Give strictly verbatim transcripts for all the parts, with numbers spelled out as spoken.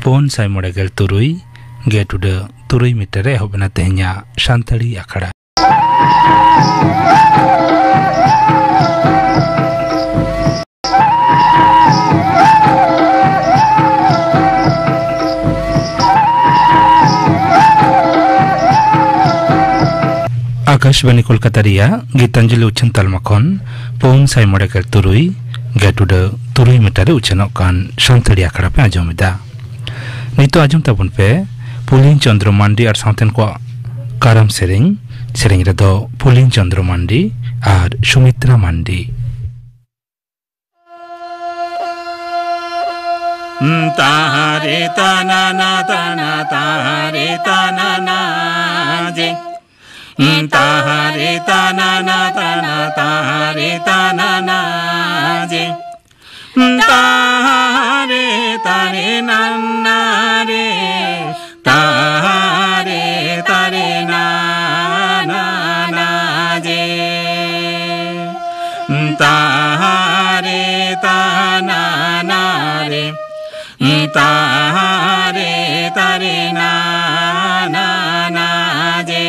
ᱯᱩᱱ ᱥᱟᱭ ᱢᱚᱬᱮ ᱜᱮᱞ ᱛᱩᱨᱩᱭ ᱜᱮ ᱴᱩᱰᱟᱹ ᱛᱩᱨᱩᱭ ᱢᱤᱴᱟᱨ ᱨᱮ ᱮᱦᱚᱵ ᱮᱱᱟ ᱛᱮᱦᱮᱧᱟᱜ ᱥᱟᱱᱛᱟᱲᱤ ᱟᱠᱷᱲᱟ᱾ ᱟᱠᱟᱥᱵᱟᱱᱤ ᱠᱳᱞᱠᱟᱛᱟ ᱨᱮᱭᱟᱜ ᱜᱤᱛᱟᱧᱡᱚᱞᱤ ᱩᱪᱷᱟᱹᱱ ᱛᱟᱞᱢᱟ ᱠᱷᱚᱱ ᱯᱩᱱ ᱥᱟᱭ ᱢᱚᱬᱮ ᱜᱮᱞ ᱛᱩᱨᱩᱭ ᱜᱮ ᱴᱩᱰᱟᱹ ᱛᱩᱨᱩᱭ ᱢᱤᱴᱟᱨ ᱨᱮ ᱩᱪᱷᱟᱹᱱᱚᱜ ᱠᱟᱱ ᱥᱟᱱᱛᱟᱲᱤ ᱟᱠᱷᱲᱟ ᱯᱮ ᱟᱸᱡᱚᱢ ᱮᱫᱟ᱾ ᱱᱤᱛᱚᱜ ᱟᱸᱡᱚᱢ ᱛᱟᱵᱚᱱ ᱯᱮ ᱯᱩᱞᱤᱱ ᱪᱚᱸᱫᱽᱨᱚ ᱢᱟᱱᱰᱤ ᱟᱨ ᱥᱟᱶᱛᱮᱱ ᱠᱚᱣᱟᱜ ᱠᱟᱨᱟᱢ ᱥᱮᱨᱮᱧ᱾ ᱥᱮᱨᱮᱧ ᱨᱮᱫᱚ ᱯᱩᱞᱤᱱ ᱪᱚᱸᱫᱽᱨᱚ ᱢᱟᱱᱰᱤ ᱟᱨ ᱥᱩᱢᱤᱛᱨᱟ ᱢᱟᱱᱰᱤ᱾ ᱛᱟᱦᱟᱨᱮ ᱛᱟᱱᱟᱱᱟ ᱛᱟᱱᱟ ᱛᱟᱦᱟᱨᱮ ᱛᱟᱱᱟᱱᱟ ᱡᱮ᱾ ᱛᱟᱦᱟᱨᱮ ᱛᱟᱱᱟᱱᱟ ᱛᱟᱱᱟ ᱛᱟᱦᱟᱨᱮ ᱛᱟᱱᱟᱱᱟ ᱡᱮ᱾ ᱛᱟᱦᱟᱨᱮ ᱛᱟᱨᱮ ᱱᱟᱱᱟ ᱨᱮ᱾ ᱛᱟᱦᱟᱨᱮ ᱛᱟᱨᱮ ᱱᱟᱱᱟ ᱡᱮ᱾ ᱛᱟᱦᱟᱨᱮ ᱛᱟᱱᱟᱱᱟ ᱨᱮ᱾ ᱛᱟᱦᱟᱨᱮ ᱛᱟᱨᱮ ᱱᱟᱱᱟ ᱡᱮ᱾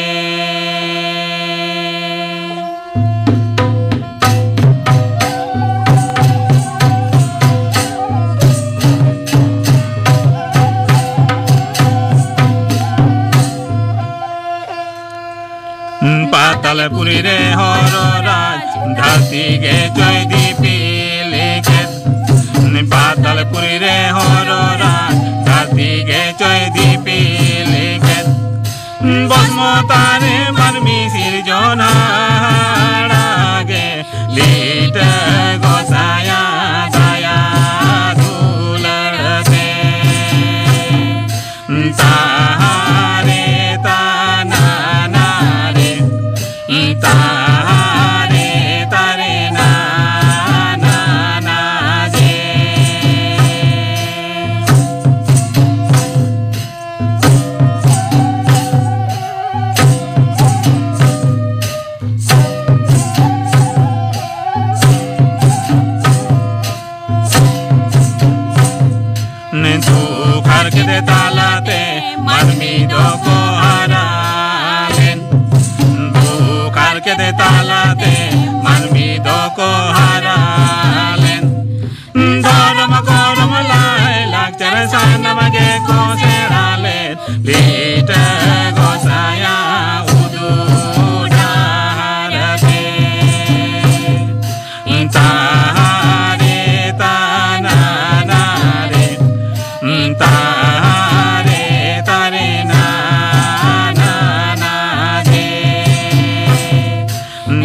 ᱯᱟᱛᱟᱞᱯᱩᱨᱤ ᱨᱮ ᱦᱚᱨᱚ ᱨᱟᱡᱽ, ᱫᱷᱟᱹᱨᱛᱤ ᱜᱮ ᱪᱚᱭ ᱫᱤᱯᱤᱞ ᱠᱮᱫ᱾ ᱯᱟᱛᱟᱞᱯᱩᱨᱤ ᱨᱮ ᱦᱚᱨᱚ ᱨᱟᱡᱽ, ᱫᱷᱟᱹᱨᱛᱤ ᱜᱮ ᱪᱚᱭ ᱫᱤᱯᱤᱞ ᱠᱮᱫ᱾ ᱵᱚᱥᱢᱚᱛᱟ ᱨᱮ ᱢᱟᱹᱱᱢᱤ ᱥᱤᱨᱡᱚᱱ ᱦᱟᱦᱟᱲᱟ ᱜᱮ, ᱞᱤᱴᱟᱹ ᱜᱚᱥᱟᱭᱟ ᱫᱟᱭᱟ ᱫᱩᱞᱟᱹᱲ ᱛᱮ᱾ ᱛᱟᱦᱟᱨᱮ ᱛᱟᱱᱟᱱᱟ ᱨᱮ, ᱛᱟᱦᱟᱨᱮ ᱛᱟᱨᱮ ᱱᱟᱱᱟ ᱡᱮ᱾ ᱫᱩᱠ ᱦᱟᱨᱠᱮᱛ ᱛᱟᱞᱟᱛᱮ ᱢᱟᱹᱱᱢᱤ ᱫᱚᱠᱚ ᱦᱟᱨᱟ ᱞᱮᱱ᱾ ᱫᱩᱠ ᱦᱟᱨᱠᱮᱛ ᱛᱟᱞᱟᱛᱮ ᱢᱟᱹᱱᱢᱤ ᱫᱚᱠᱚ ᱦᱟᱨᱟ ᱞᱮᱱ᱾ ᱫᱷᱚᱨᱚᱢ ᱠᱚᱨᱚᱢ ᱞᱟᱭ ᱞᱟᱠᱪᱟᱨ ᱥᱟᱱᱟᱢ ᱜᱮᱠᱚ ᱥᱮᱬᱟ ᱞᱮᱱ᱾ ᱞᱤᱴᱟᱹ ᱜᱚᱸᱥᱟᱭᱟᱜ ᱩᱫᱩᱜ ᱰᱟᱦᱟᱨ ᱛᱮ᱾ ᱛᱟᱦᱟᱨᱮ ᱛᱟᱱᱟᱱᱟᱨᱮ, ᱛᱟᱦᱟᱨᱮ ᱛᱟᱨᱮ ᱱᱟᱱᱟᱱᱟᱨᱮ,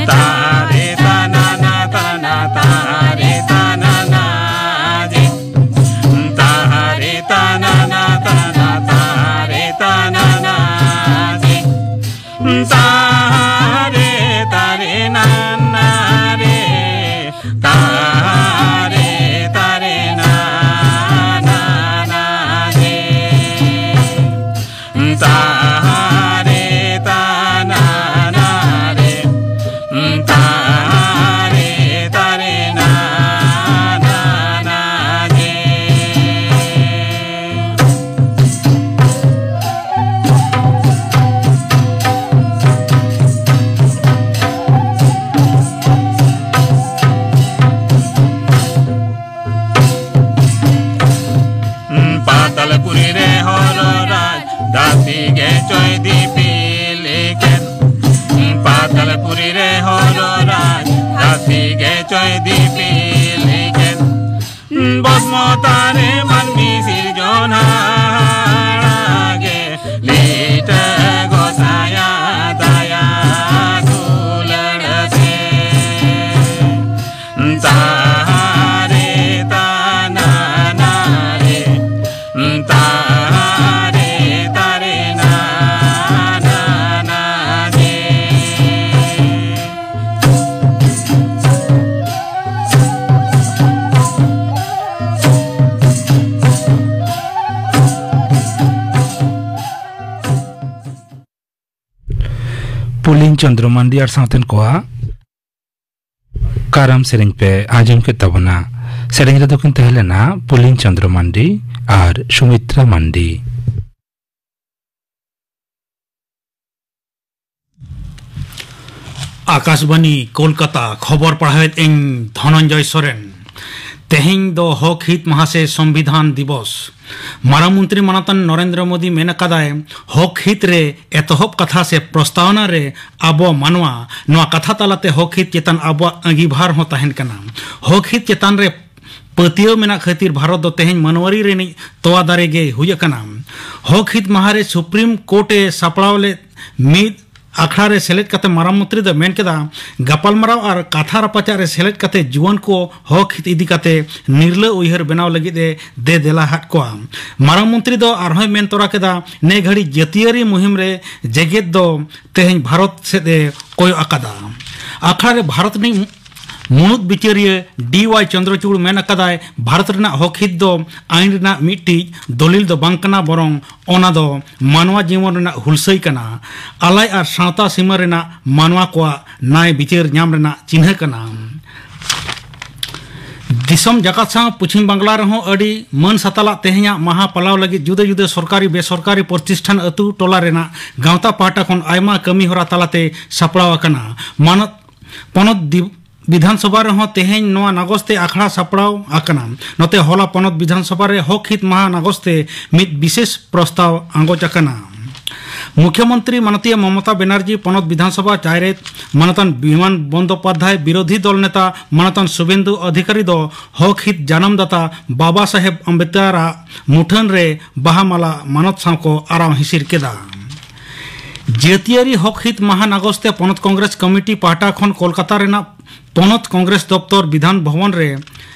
ᱛᱟᱦᱟᱨᱮ ᱛᱟᱱᱟᱱᱟ ᱛᱟᱱᱟ ᱛᱟᱦᱟᱨᱮ ᱛᱟᱱᱟᱱᱟᱨᱮ, ᱛᱟᱦᱟᱨᱮ ᱛᱟᱱᱟᱱᱟ ᱛᱟᱱᱟ ᱛᱟᱦᱟᱨᱮ ᱛᱟᱱᱟᱱᱟᱨᱮ᱾ ᱛᱟᱨᱮ ᱛᱟᱨᱮ ᱱᱟᱱᱟ ᱨᱮ, ᱛᱟᱨᱮ ᱛᱟᱨᱮ ᱱᱟᱱᱟ ᱨᱮ᱾ ᱛᱟᱨᱮ ᱛᱟᱱᱟᱱᱟ ᱨᱮ, ᱛᱟᱨᱮ ᱛᱟᱨᱮ ᱱᱟᱱᱟ ᱨᱮ᱾ ᱯᱟᱛᱟᱞᱯᱩᱨᱤ ᱨᱮ ᱦᱚᱨᱚ ᱨᱟᱡᱽ ᱫᱟᱹᱥᱤ ᱜᱮ ᱪᱚᱭ ᱫᱤᱯᱤᱞ ᱮᱠᱮᱱ᱾ ᱯᱟᱛᱟᱞᱯᱩᱨᱤ ᱨᱮ ᱦᱚᱨᱚ ᱨᱟᱡᱽ ᱫᱟᱹᱥᱤ ᱜᱮ ᱪᱚᱭ ᱫᱤᱯᱤᱞ ᱮᱠᱮᱱ᱾ ᱵᱚᱥᱢᱚᱛᱟ ᱨᱮ ᱢᱟᱹᱱᱢᱤ ᱥᱤᱨᱡᱚᱱ ᱦᱟᱦᱟᱲᱟ ᱜᱮ, ᱞᱤᱴᱟᱹ ᱜᱚᱸᱥᱟᱭᱟᱜ ᱫᱟᱭᱟ ᱫᱩᱞᱟᱹᱲ ᱛᱮ᱾ ᱛᱟᱦᱟᱨᱮ ᱛᱟᱱᱟᱱᱟᱨᱮ, ᱛᱟᱦᱟᱨᱮ ᱛᱟᱨᱮ ᱱᱟᱱᱟᱱᱟᱨᱮ᱾ ᱯᱩᱞᱤᱱ ᱪᱚᱱᱫᱨᱚ ᱢᱟᱱᱰᱤ ᱟᱨ ᱥᱟᱶᱛᱮᱱ ᱠᱚᱣᱟᱜ ᱠᱟᱨᱟᱢ ᱥᱮᱨᱮᱧ ᱯᱮ ᱟᱸᱡᱚᱢ ᱠᱮᱫ ᱛᱟᱵᱚᱱᱟ᱾ ᱥᱮᱨᱮᱧ ᱨᱮᱫᱚ ᱠᱤᱱ ᱛᱟᱦᱮᱸ ᱞᱮᱱᱟ ᱯᱩᱞᱤᱱ ᱪᱚᱸᱫᱽᱨᱚ ᱢᱟᱱᱰᱤ ᱟᱨ ᱥᱩᱢᱤᱛᱨᱟ ᱢᱟᱱᱰᱤ᱾ ᱟᱠᱟᱥᱵᱟᱱᱤ ᱠᱳᱞᱠᱟᱛᱟ, ᱠᱷᱚᱵᱚᱨ ᱯᱟᱲᱦᱟᱣᱮᱫ ᱟᱹᱧ ᱫᱷᱚᱱᱚᱱᱡᱚᱭ ᱥᱚᱨᱮᱱ᱾ ᱛᱮᱦᱮᱧ ᱫᱚ ᱦᱚᱠ ᱦᱤᱛ ᱢᱟᱦᱟ ᱥᱮ ᱥᱚᱝᱵᱤᱫᱷᱟᱱ ᱫᱤᱵᱚᱥ᱾ ᱢᱟᱨᱟᱝ ᱢᱚᱱᱛᱨᱤ ᱢᱟᱱᱚᱛᱟᱱ ᱱᱚᱨᱮᱱᱫᱨᱚ ᱢᱳᱫᱤ ᱢᱮᱱ ᱟᱠᱟᱫᱟᱭ, ᱦᱚᱠ ᱦᱤᱛ ᱨᱮ ᱮᱛᱚᱦᱚᱵ ᱠᱟᱛᱷᱟ ᱥᱮ ᱯᱨᱚᱥᱛᱟᱵᱚᱱᱟ ᱨᱮ ᱟᱵᱚ ᱢᱟᱱᱣᱟ ᱱᱚᱣᱟ ᱠᱟᱛᱷᱟ ᱛᱟᱞᱟᱛᱮ ᱦᱚᱠ ᱦᱤᱛ ᱪᱮᱛᱟᱱ ᱟᱵᱚᱣᱟᱜ ᱟᱸᱜᱤᱵᱷᱟᱨ ᱦᱚᱸ ᱛᱟᱦᱮᱱ ᱠᱟᱱᱟ᱾ ᱦᱚᱠ ᱦᱤᱛ ᱪᱮᱛᱟᱱ ᱨᱮ ᱯᱟᱹᱛᱭᱟᱹᱣ ᱢᱮᱱᱟᱜ ᱠᱷᱟᱹᱛᱤᱨ ᱵᱷᱟᱨᱚᱛ ᱫᱚ ᱛᱮᱦᱮᱧ ᱢᱟᱹᱱᱣᱟᱹᱨᱤ ᱨᱤᱱᱤᱡ ᱛᱚᱣᱟ ᱫᱟᱨᱮ ᱜᱮ ᱦᱩᱭ ᱟᱠᱟᱱᱟ᱾ ᱦᱚᱠ ᱦᱤᱛ ᱢᱟᱦᱟ ᱨᱮ ᱥᱩᱯᱨᱤᱢ ᱠᱳᱨᱴ ᱮ ᱥᱟᱯᱲᱟᱣ ᱞᱮᱫ ᱢᱤᱫ ᱟᱠᱷᱲᱟ ᱨᱮ ᱥᱮᱞᱮᱫ ᱠᱟᱛᱮ ᱢᱟᱨᱟᱝ ᱢᱚᱱᱛᱨᱤ ᱫᱚ ᱢᱮᱱ ᱠᱮᱫᱟ, ᱜᱟᱯᱟᱞᱢᱟᱨᱟᱣ ᱟᱨ ᱠᱟᱛᱷᱟ ᱨᱟᱯᱟᱪᱟᱜ ᱨᱮ ᱥᱮᱞᱮᱫ ᱠᱟᱛᱮ ᱡᱩᱣᱟᱹᱱ ᱠᱚ ᱦᱚᱠ ᱦᱤᱛ ᱤᱫᱤ ᱠᱟᱛᱮ ᱱᱤᱨᱞᱟᱹ ᱩᱭᱦᱟᱹᱨ ᱵᱮᱱᱟᱣ ᱞᱟᱹᱜᱤᱫ ᱮ ᱫᱮ ᱫᱮᱞᱟ ᱦᱟᱫ ᱠᱚᱣᱟ᱾ ᱢᱟᱨᱟᱝ ᱢᱚᱱᱛᱨᱤ ᱫᱚ ᱟᱨᱦᱚᱸᱭ ᱢᱮᱱ ᱛᱚᱨᱟ ᱠᱮᱫᱟ, ᱱᱮ ᱜᱷᱟᱹᱲᱤ ᱡᱟᱹᱛᱤᱭᱟᱹᱨᱤ ᱢᱩᱦᱤᱢ ᱨᱮ ᱡᱮᱜᱮᱛ ᱫᱚ ᱛᱮᱦᱮᱧ ᱵᱷᱟᱨᱚᱛ ᱥᱮᱫ ᱮ ᱠᱚᱭᱚᱜ ᱟᱠᱟᱫᱟ᱾ ᱟᱠᱷᱲᱟ ᱨᱮ ᱵᱷᱟᱨᱚᱛ ᱨᱤᱱᱤᱡ ᱢᱩᱬᱩᱫ ᱵᱤᱪᱟᱹᱨᱤᱭᱟᱹ ᱰᱤ ᱣᱟᱭ ᱪᱚᱸᱫᱽᱨᱚᱪᱩᱲ ᱢᱮᱱ ᱟᱠᱟᱫᱟᱭ, ᱵᱷᱟᱨᱚᱛ ᱨᱮᱱᱟᱜ ᱦᱚᱠ ᱦᱤᱛ ᱫᱚ ᱟᱹᱱ ᱨᱮᱱᱟᱜ ᱢᱤᱫᱴᱤᱡ ᱫᱚᱞᱤᱞ ᱫᱚ ᱵᱟᱝ ᱠᱟᱱᱟ, ᱵᱚᱨᱚᱝ ᱚᱱᱟ ᱫᱚ ᱢᱟᱱᱣᱟ ᱡᱤᱭᱚᱱ ᱨᱮᱱᱟᱜ ᱦᱩᱞᱥᱟᱹᱭ ᱠᱟᱱᱟ, ᱟᱞᱟᱭ ᱟᱨ ᱥᱟᱶᱛᱟ ᱥᱤᱢᱟᱹ ᱨᱮᱱᱟᱜ ᱢᱟᱱᱣᱟ ᱠᱚᱣᱟᱜ ᱱᱟᱭ ᱵᱤᱪᱟᱹᱨ ᱧᱟᱢ ᱨᱮᱱᱟᱜ ᱪᱤᱱᱦᱟᱹ ᱠᱟᱱᱟ᱾ ᱫᱤᱥᱚᱢ ᱡᱟᱠᱟᱛ ᱥᱟᱶ ᱯᱚᱪᱷᱤᱢ ᱵᱟᱝᱞᱟ ᱨᱮᱦᱚᱸ ᱟᱹᱰᱤ ᱢᱟᱹᱱ ᱥᱟᱛᱟᱞᱟᱜ ᱛᱮᱦᱮᱧᱟᱜ ᱢᱟᱦᱟ ᱯᱟᱞᱟᱣ ᱞᱟᱹᱜᱤᱫ ᱡᱩᱫᱟᱹ ᱡᱩᱫᱟᱹ ᱥᱚᱨᱠᱟᱨᱤ ᱵᱮᱥᱚᱨᱠᱟᱨᱤ ᱯᱨᱚᱛᱤᱥᱴᱷᱟᱱ, ᱟᱹᱛᱩ ᱴᱚᱞᱟ ᱨᱮᱱᱟᱜ ᱜᱟᱶᱛᱟ ᱯᱟᱦᱴᱟ ᱠᱷᱚᱱ ᱟᱭᱢᱟ ᱠᱟᱹᱢᱤ ᱦᱚᱨᱟ ᱛᱟᱞᱟᱛᱮ ᱥᱟᱯᱲᱟᱣ ᱟᱠᱟᱱᱟ᱾ ᱢᱟᱱᱚᱛ ᱯᱚᱱᱚᱛ ᱫᱤ-, ᱵᱤᱫᱷᱟᱱ ᱥᱚᱵᱷᱟ ᱨᱮᱦᱚᱸ ᱛᱮᱦᱮᱧ ᱱᱚᱣᱟ ᱱᱟᱜᱚᱡ ᱛᱮ ᱟᱠᱷᱲᱟ ᱥᱟᱯᱲᱟᱣ ᱟᱠᱟᱱᱟ᱾ ᱱᱚᱛᱮ ᱦᱚᱞᱟ ᱯᱚᱱᱚᱛ ᱵᱤᱫᱷᱟᱱ ᱥᱚᱵᱷᱟ ᱨᱮ ᱦᱚᱠ ᱦᱤᱛ ᱢᱟᱦᱟ ᱱᱟᱜᱚᱡ ᱛᱮ ᱢᱤᱫ ᱵᱤᱥᱮᱥ ᱯᱨᱚᱥᱛᱟᱵ ᱟᱸᱜᱚᱪ ᱟᱠᱟᱱᱟ᱾ ᱢᱩᱠᱷᱭᱚᱢᱚᱱᱛᱨᱤ ᱢᱟᱱᱚᱛᱤᱭᱟᱹ ᱢᱚᱢᱚᱛᱟ ᱵᱮᱱᱟᱨᱡᱤ ᱯᱚᱱᱚᱛ ᱵᱤᱫᱷᱟᱱ ᱥᱚᱵᱷᱟ ᱪᱟᱭᱨᱮᱛ ᱢᱟᱱᱚᱛᱟᱱ ᱵᱤᱢᱟᱱ ᱵᱚᱱᱫᱳᱯᱟᱫᱷᱭᱟᱭ ᱵᱤᱨᱳᱫᱷᱤ ᱫᱚᱞ ᱱᱮᱛᱟ ᱢᱟᱱᱚᱛᱟᱱ ᱥᱩᱵᱮᱱᱫᱩ ᱚᱫᱷᱤᱠᱟᱨᱤ ᱫᱚ ᱦᱚᱠ ᱦᱤᱛ ᱡᱟᱱᱟᱢ ᱫᱟᱛᱟ ᱵᱟᱵᱟ ᱥᱟᱦᱮᱵᱽ ᱟᱢᱵᱮᱫᱽᱠᱟᱨᱟᱜ ᱢᱩᱴᱷᱟᱹᱱ ᱨᱮ ᱵᱟᱦᱟ ᱢᱟᱞᱟ ᱢᱟᱱᱚᱛ ᱥᱟᱶ ᱠᱚ ᱟᱨᱟᱣ ᱦᱤᱥᱤᱨ ᱠᱮᱫᱟ᱾ ᱡᱟᱹᱛᱤᱭᱟᱹᱨᱤ ᱦᱚᱠ ᱦᱤᱛ ᱢᱟᱦᱟ ᱱᱟᱜᱚᱡ ᱛᱮ ᱯᱚᱱᱚᱛ ᱠᱚᱝᱜᱨᱮᱥ ᱠᱚᱢᱤᱴᱤ ᱯᱟᱦᱴᱟ ᱠᱷᱚᱱ ᱠᱳᱞᱠᱟᱛᱟ ᱨᱮᱱᱟᱜ ᱯᱚᱱᱚᱛ ᱠᱚᱝᱜᱨᱮᱥ ᱫᱚᱯᱛᱚᱨ ᱵᱤᱫᱷᱟᱱ ᱵᱷᱚᱵᱚᱱ ᱨᱮ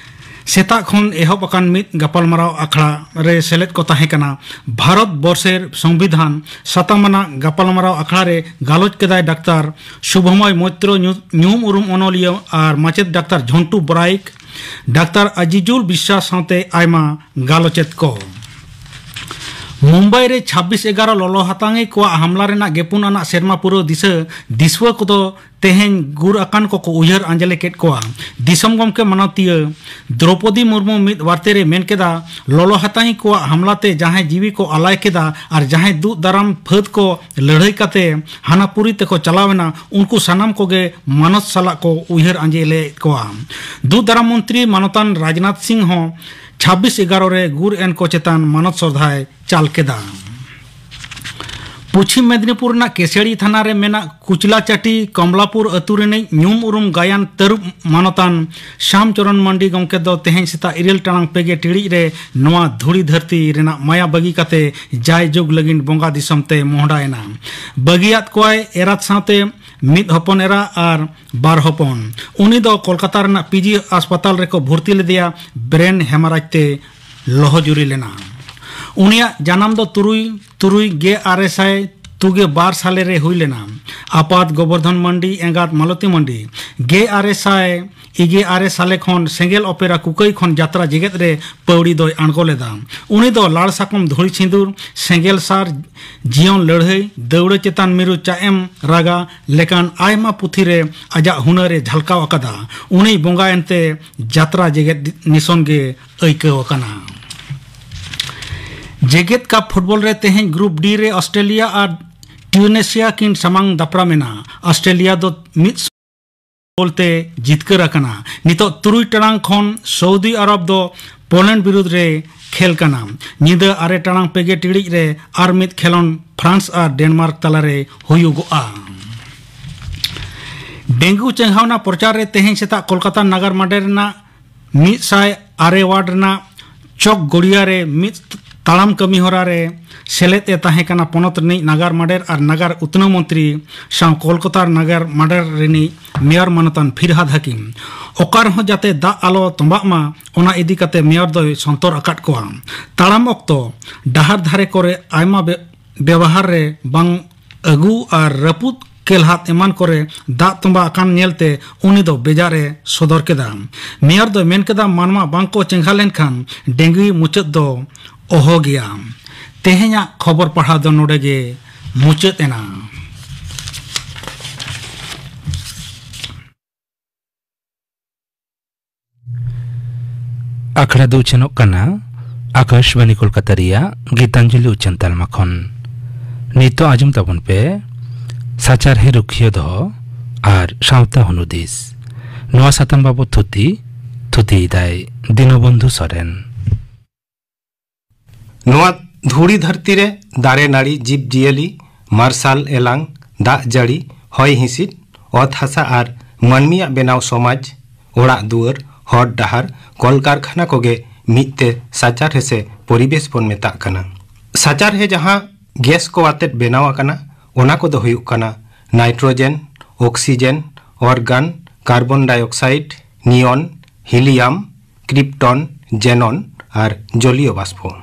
ᱥᱮᱛᱟᱜ ᱠᱷᱚᱱ ᱮᱦᱚᱵ ᱟᱠᱟᱱ ᱢᱤᱫ ᱜᱟᱯᱟᱞᱢᱟᱨᱟᱣ ᱟᱠᱷᱲᱟ ᱨᱮ ᱥᱮᱞᱮᱫ ᱠᱚ ᱛᱟᱦᱮᱸ ᱠᱟᱱᱟ᱾ ᱵᱷᱟᱨᱚᱛ ᱵᱚᱨᱥᱮᱨ ᱥᱚᱝᱵᱤᱫᱷᱟᱱ ᱥᱟᱛᱟᱢ ᱟᱱᱟᱜ ᱜᱟᱯᱟᱞᱢᱟᱨᱟᱣ ᱟᱠᱷᱲᱟ ᱨᱮ ᱜᱟᱞᱚᱪ ᱠᱮᱫᱟᱭ ᱰᱟᱠᱛᱟᱨ ᱥᱩᱵᱷᱚᱢᱚᱭ ᱢᱳᱭᱛᱨᱚ ᱧᱩ-, ᱧᱩᱢ ᱩᱨᱩᱢ ᱚᱱᱚᱞᱤᱭᱟᱹ ᱟᱨ ᱢᱟᱪᱮᱫ ᱰᱟᱠᱛᱟᱨ ᱡᱷᱚᱱᱴᱩ ᱵᱨᱟᱭᱤᱠ, ᱰᱟᱠᱛᱟᱨ ᱟᱡᱤᱡᱩᱞ ᱵᱤᱥᱥᱟᱥ ᱥᱟᱶᱛᱮ ᱟᱭᱢᱟ ᱜᱟᱞᱚᱪᱮᱫ ᱠᱚ᱾ ᱢᱩᱢᱵᱟᱭ ᱨᱮ ᱪᱷᱟᱵᱵᱤᱥ ᱮᱜᱟᱨᱚ ᱞᱚᱞᱚ ᱦᱟᱛᱟᱝᱤ ᱠᱚᱣᱟᱜ ᱦᱟᱢᱞᱟ ᱨᱮᱱᱟᱜ ᱜᱮᱯᱩᱱ ᱟᱱᱟᱜ ᱥᱮᱨᱢᱟ ᱯᱩᱨᱟᱹᱣ ᱫᱤᱥᱟᱹ ᱫᱤᱥᱣᱟᱹ ᱠᱚᱫᱚ ᱛᱮᱦᱮᱧ ᱜᱩᱨ ᱟᱠᱟᱱ ᱠᱚᱠᱚ ᱩᱭᱦᱟᱹᱨ ᱟᱸᱡᱞᱮ ᱠᱮᱫ ᱠᱚᱣᱟ᱾ ᱫᱤᱥᱚᱢ ᱜᱚᱢᱠᱮ ᱢᱟᱱᱚᱛᱤᱭᱟᱹ ᱫᱨᱚᱯᱚᱫᱤ ᱢᱩᱨᱢᱩ ᱢᱤᱫ ᱵᱟᱨᱛᱮ ᱨᱮ ᱢᱮᱱ ᱠᱮᱫᱟ, ᱞᱚᱞᱚ ᱦᱟᱛᱟᱝᱤ ᱠᱚᱣᱟᱜ ᱦᱟᱢᱞᱟ ᱛᱮ ᱡᱟᱦᱟᱸᱭ ᱡᱤᱣᱤ ᱠᱚ ᱟᱞᱟᱭ ᱠᱮᱫᱟ ᱟᱨ ᱡᱟᱦᱟᱸᱭ ᱫᱩᱜ ᱫᱟᱨᱟᱢ ᱯᱷᱟᱹᱫ ᱠᱚ ᱞᱟᱹᱲᱦᱟᱹᱭ ᱠᱟᱛᱮ ᱦᱟᱱᱟᱯᱩᱨᱤ ᱛᱮᱠᱚ ᱪᱟᱞᱟᱣ ᱮᱱᱟ, ᱩᱱᱠᱩ ᱥᱟᱱᱟᱢ ᱠᱚᱜᱮ ᱢᱟᱱᱚᱛ ᱥᱟᱞᱟᱜ ᱠᱚ ᱩᱭᱦᱟᱹᱨ ᱟᱸᱡᱮ ᱞᱮᱫ ᱠᱚᱣᱟ᱾ ᱫᱩᱜ ᱫᱟᱨᱟᱢ ᱢᱚᱱᱛᱨᱤ ᱢᱟᱱᱚᱛᱟᱱ ᱨᱟᱡᱽᱱᱟᱛᱷ ᱥᱤᱝ ᱦᱚᱸ ᱪᱷᱟᱵᱵᱤᱥ ᱮᱜᱟᱨᱚ ᱨᱮ ᱜᱩᱨ ᱮᱱ ᱠᱚ ᱪᱮᱛᱟᱱ ᱢᱟᱱᱚᱛ ᱥᱨᱚᱫᱷᱟᱭ ᱪᱟᱞ ᱠᱮᱫᱟ᱾ ᱯᱚᱪᱷᱤᱢ ᱢᱮᱫᱽᱱᱤᱯᱩᱨ ᱨᱮᱱᱟᱜ ᱠᱮᱥᱮᱲᱤ ᱛᱷᱟᱱᱟ ᱨᱮ ᱢᱮᱱᱟᱜ ᱠᱩᱪᱞᱟᱪᱟᱴᱤ ᱠᱚᱢᱞᱟᱯᱩᱨ ᱟᱹᱛᱩ ᱨᱤᱱᱤᱡ ᱧᱩᱢ ᱩᱨᱩᱢ ᱜᱟᱭᱟᱱ ᱛᱟᱹᱨᱩᱵ ᱢᱟᱱᱚᱛᱟᱱ ᱥᱟᱢ ᱪᱚᱨᱚᱱ ᱢᱟᱱᱰᱤ ᱜᱚᱢᱠᱮ ᱫᱚ ᱛᱮᱦᱮᱧ ᱥᱮᱛᱟᱜ ᱤᱨᱟᱹᱞ ᱴᱟᱲᱟᱝ ᱯᱮᱜᱮ ᱴᱤᱲᱤᱡ ᱨᱮ ᱱᱚᱣᱟ ᱫᱷᱩᱲᱤ ᱫᱷᱟᱹᱨᱛᱤ ᱨᱮᱱᱟᱜ ᱢᱟᱭᱟ ᱵᱟᱹᱜᱤ ᱠᱟᱛᱮ ᱡᱟᱭ ᱡᱩᱜᱽ ᱞᱟᱹᱜᱤᱫ ᱵᱚᱸᱜᱟ ᱫᱤᱥᱚᱢ ᱛᱮ ᱢᱚᱦᱰᱟᱭᱮᱱᱟ᱾ ᱵᱟᱹᱜᱤᱭᱟᱫ ᱠᱚᱣᱟᱭ ᱮᱨᱟᱛ ᱥᱟᱶᱛᱮ ᱢᱤᱫ ᱦᱚᱯᱚᱱ ᱮᱨᱟ ᱟᱨ ᱵᱟᱨ ᱦᱚᱯᱚᱱ᱾ ᱩᱱᱤ ᱫᱚ ᱠᱳᱞᱠᱟᱛᱟ ᱨᱮᱱᱟᱜ ᱯᱤᱡᱤ ᱦᱟᱥᱯᱟᱛᱟᱞ ᱨᱮᱠᱚ ᱵᱷᱚᱨᱛᱤ ᱞᱮᱫᱮᱭᱟ, ᱵᱨᱮᱱ ᱦᱮᱢᱟᱨᱟᱡᱽ ᱛᱮ ᱞᱚᱦᱚᱡᱩᱨᱤ ᱞᱮᱱᱟ᱾ ᱩᱱᱤᱭᱟᱜ ᱡᱟᱱᱟᱢ ᱫᱚ ᱛᱩᱨᱩᱭ ᱛᱩᱨᱩᱭ ᱜᱮ ᱟᱨᱮ ᱥᱟᱭ ᱛᱩᱜᱮ ᱵᱟᱨ ᱥᱟᱞᱮ ᱨᱮ ᱦᱩᱭ ᱞᱮᱱᱟ᱾ ᱟᱯᱟᱛ ᱜᱳᱵᱚᱨᱫᱷᱚᱱ ᱢᱟᱱᱰᱤ, ᱮᱸᱜᱟᱛ ᱢᱟᱞᱚᱛᱤ ᱢᱟᱱᱰᱤ᱾ ᱜᱮ ᱟᱨᱮ ᱥᱟᱭ ᱤᱜᱮ ᱟᱨᱮ ᱥᱟᱞᱮ ᱠᱷᱚᱱ ᱥᱮᱸᱜᱮᱞ ᱚᱯᱮᱨᱟ ᱠᱩᱠᱟᱹᱭ ᱠᱷᱚᱱ ᱡᱟᱛᱨᱟ ᱡᱮᱜᱮᱛ ᱨᱮ ᱯᱟᱹᱣᱲᱤ ᱫᱚᱭ ᱟᱬᱜᱚ ᱞᱮᱫᱟ᱾ ᱩᱱᱤ ᱫᱚ ᱞᱟᱲ ᱥᱟᱠᱚᱢ ᱫᱷᱩᱲᱤ ᱥᱤᱸᱫᱩᱨ, ᱥᱮᱸᱜᱮᱞ ᱥᱟᱨ, ᱡᱤᱭᱚᱱ ᱞᱟᱹᱲᱦᱟᱹᱭ, ᱫᱟᱹᱣᱲᱟᱹ ᱪᱮᱛᱟᱱ ᱢᱤᱨᱩ ᱪᱟᱜ ᱮᱢ ᱨᱟᱜᱟ ᱞᱮᱠᱟᱱ ᱟᱭᱢᱟ ᱯᱩᱛᱷᱤ ᱨᱮ ᱟᱡᱟᱜ ᱦᱩᱱᱟᱹᱨ ᱮ ᱡᱷᱟᱞᱠᱟᱣ ᱟᱠᱟᱫᱟ᱾ ᱩᱱᱤ ᱵᱚᱸᱜᱟ ᱮᱱᱛᱮ ᱡᱟᱛᱨᱟ ᱡᱮᱜᱮᱛ ᱱᱤᱥᱚᱱ ᱜᱮ ᱟᱹᱭᱠᱟᱹᱣ ᱟᱠᱟᱱᱟ᱾ ᱡᱮᱜᱮᱛ ᱠᱟᱯ ᱯᱷᱩᱴᱵᱚᱞ ᱨᱮ ᱛᱮᱦᱮᱧ ᱜᱨᱩᱯ ᱰᱤ ᱨᱮ ᱚᱥᱴᱨᱮᱞᱤᱭᱟ ᱟᱨ ᱴᱤᱭᱩᱱᱮᱥᱤᱭᱟ ᱠᱤᱱ ᱥᱟᱢᱟᱝ ᱫᱟᱯᱨᱟᱢ ᱮᱱᱟ᱾ ᱚᱥᱴᱨᱮᱞᱤᱭᱟ ᱫᱚ ᱢᱤᱫ ᱜᱳᱞ ᱛᱮ ᱡᱤᱛᱠᱟᱹᱨ ᱟᱠᱟᱱᱟ᱾ ᱱᱤᱛᱚᱜ ᱛᱩᱨᱩᱭ ᱴᱟᱲᱟᱝ ᱠᱷᱚᱱ ᱥᱳᱣᱫᱤ ᱟᱨᱚᱵ ᱫᱚ ᱯᱳᱞᱮᱱᱰ ᱵᱤᱨᱩᱫᱽ ᱨᱮ ᱠᱷᱮᱞ ᱠᱟᱱᱟ᱾ ᱧᱤᱫᱟᱹ ᱟᱨᱮ ᱴᱟᱲᱟᱝ ᱯᱮᱜᱮ ᱴᱤᱲᱤᱡ ᱨᱮ ᱟᱨ ᱢᱤᱫ ᱠᱷᱮᱞᱚᱱᱰ ᱯᱷᱨᱟᱱᱥ ᱟᱨ ᱰᱮᱱᱢᱟᱨᱠ ᱛᱟᱞᱟᱨᱮ ᱦᱩᱭᱩᱜᱚᱜᱼᱟ᱾ ᱰᱮᱝᱜᱩ ᱪᱮᱸᱜᱷᱟᱣᱱᱟ ᱯᱨᱚᱪᱟᱨ ᱨᱮ ᱛᱮᱦᱮᱧ ᱥᱮᱛᱟᱜ ᱠᱳᱞᱠᱟᱛᱟ ᱱᱟᱜᱟᱨ ᱢᱟᱰᱮᱨ ᱨᱮᱱᱟᱜ ᱢᱤᱫ ᱥᱟᱭ ᱟᱨᱮ ᱣᱟᱨᱰ ᱨᱮᱱᱟᱜ ᱪᱚᱠ ᱜᱚᱲᱤᱭᱟ ᱨᱮ ᱢᱤᱫ ᱛᱟᱲᱟᱢ ᱠᱟᱹᱢᱤ ᱦᱚᱨᱟ ᱨᱮ ᱥᱮᱞᱮᱫ ᱮ ᱛᱟᱦᱮᱸ ᱠᱟᱱᱟ ᱯᱚᱱᱚᱛ ᱨᱤᱱᱤᱡ ᱱᱟᱜᱟᱨ ᱢᱟᱰᱮᱨ ᱟᱨ ᱱᱟᱜᱟᱨ ᱩᱛᱱᱟᱹᱣ ᱢᱚᱱᱛᱨᱤ ᱥᱟᱶ ᱠᱳᱞᱠᱟᱛᱟ ᱱᱟᱜᱟᱨ ᱢᱟᱰᱮᱨ ᱨᱤᱱᱤᱡ ᱢᱮᱭᱚᱨ ᱢᱟᱱᱚᱛᱟᱱ ᱯᱷᱤᱨᱦᱟᱫ ᱦᱟᱹᱠᱤᱢ᱾ ᱚᱠᱟ ᱨᱮᱦᱚᱸ ᱡᱟᱛᱮ ᱫᱟᱜ ᱟᱞᱚ ᱛᱚᱸᱵᱟᱜ ᱢᱟ, ᱚᱱᱟ ᱤᱫᱤ ᱠᱟᱛᱮ ᱢᱮᱭᱚᱨ ᱫᱚᱭ ᱥᱚᱱᱛᱚᱨ ᱟᱠᱟᱫ ᱠᱚᱣᱟ᱾ ᱛᱟᱲᱟᱢ ᱚᱠᱛᱚ ᱰᱟᱦᱟᱨ ᱫᱷᱟᱨᱮ ᱠᱚᱨᱮ ᱟᱭᱢᱟ ᱵᱮ-, ᱵᱮᱣᱦᱟᱨ ᱨᱮ ᱵᱟᱝ ᱟᱹᱜᱩ ᱟᱨ ᱨᱟᱹᱯᱩᱫ ᱠᱮᱞᱦᱟᱫ ᱮᱢᱟᱱ ᱠᱚᱨᱮ ᱫᱟᱜ ᱛᱚᱸᱵᱟ ᱟᱠᱟᱱ ᱧᱮᱞᱛᱮ ᱩᱱᱤ ᱫᱚ ᱵᱮᱡᱟᱨ ᱮ ᱥᱚᱫᱚᱨ ᱠᱮᱫᱟ᱾ ᱢᱮᱭᱚᱨ ᱫᱚᱭ ᱢᱮᱱ ᱠᱮᱫᱟ, ᱢᱟᱱᱣᱟ ᱵᱟᱝ ᱠᱚ ᱪᱮᱸᱜᱷᱟ ᱞᱮᱱᱠᱷᱟᱱ ᱰᱮᱝᱜᱩ ᱢᱩᱪᱟᱹᱫ ᱫᱚ ᱚᱦᱚ ᱜᱮᱭᱟ᱾ ᱛᱮᱦᱮᱧᱟᱜ ᱠᱷᱚᱵᱚᱨ ᱯᱟᱲᱦᱟᱣ ᱫᱚ ᱱᱚᱰᱮ ᱜᱮ ᱢᱩᱪᱟᱹᱫ ᱮᱱᱟ᱾ ᱟᱠᱷᱲᱟ ᱫᱚ ᱩᱪᱷᱟᱹᱱᱚᱜ ᱠᱟᱱᱟ ᱟᱠᱟᱥᱵᱟᱱᱤ ᱠᱳᱞᱠᱟᱛᱟ ᱨᱮᱭᱟᱜ ᱜᱤᱛᱟᱧᱡᱚᱞᱤ ᱩᱪᱷᱟᱹᱱ ᱛᱟᱞᱢᱟ ᱠᱷᱚᱱ᱾ ᱱᱤᱛᱚᱜ ᱟᱸᱡᱚᱢ ᱛᱟᱵᱚᱱ ᱯᱮ ᱥᱟᱪᱟᱨᱦᱮ ᱨᱩᱠᱷᱤᱭᱟᱹ ᱫᱚᱦᱚ ᱟᱨ ᱥᱟᱶᱛᱟ ᱦᱩᱱᱩᱫᱤᱥ᱾ ᱱᱚᱣᱟ ᱥᱟᱛᱟᱢ ᱵᱟᱵᱚᱛ ᱛᱷᱩᱛᱤ, ᱛᱷᱩᱛᱤᱭᱮᱫᱟᱭ ᱫᱤᱱᱚᱵᱚᱱᱫᱷᱩ ᱥᱚᱨᱮᱱ᱾ ᱱᱚᱣᱟ ᱫᱷᱩᱲᱤ ᱫᱷᱟᱹᱨᱛᱤ ᱨᱮ ᱫᱟᱨᱮ ᱱᱟᱹᱲᱤ, ᱡᱤᱵᱽ ᱡᱤᱭᱟᱹᱞᱤ, ᱢᱟᱨᱥᱟᱞ ᱮᱞᱟᱝ, ᱫᱟᱜ ᱡᱟᱹᱲᱤ, ᱦᱚᱭ ᱦᱤᱸᱥᱤᱫ, ᱚᱛ ᱦᱟᱥᱟ ᱟᱨ ᱢᱟᱹᱱᱢᱤᱭᱟᱜ ᱵᱮᱱᱟᱣ ᱥᱚᱢᱟᱡᱽ, ᱚᱲᱟᱜ ᱫᱩᱣᱟᱹᱨ, ᱦᱚᱨ ᱰᱟᱦᱟᱨ, ᱠᱚᱞᱠᱟᱨᱠᱷᱟᱱᱟ ᱠᱚᱜᱮ ᱢᱤᱫ ᱛᱮ ᱥᱟᱪᱟᱨᱦᱮ ᱥᱮ ᱯᱚᱨᱤᱵᱮᱥ ᱵᱚᱱ ᱢᱮᱛᱟᱜ ᱠᱟᱱᱟ᱾ ᱥᱟᱪᱟᱨᱦᱮ ᱡᱟᱦᱟᱸ ᱜᱮᱥ ᱠᱚ ᱟᱛᱮᱫ ᱵᱮᱱᱟᱣ ᱟᱠᱟᱱᱟ, ᱚᱱᱟ ᱠᱚᱫᱚ ᱦᱩᱭᱩᱜ ᱠᱟᱱᱟ ᱱᱟᱭᱴᱨᱳᱡᱮᱱ, ᱚᱠᱥᱤᱡᱮᱱ, ᱚᱨᱜᱟᱱ, ᱠᱟᱨᱵᱚᱱ ᱰᱟᱭᱚᱠᱥᱟᱭᱤᱰ, ᱱᱤᱭᱚᱱ, ᱦᱤᱞᱤᱭᱟᱢ, ᱠᱨᱤᱯᱴᱚᱱ, ᱡᱮᱱᱚᱱ ᱟᱨ ᱡᱚᱞᱤᱭᱚ ᱵᱟᱥᱯᱚ᱾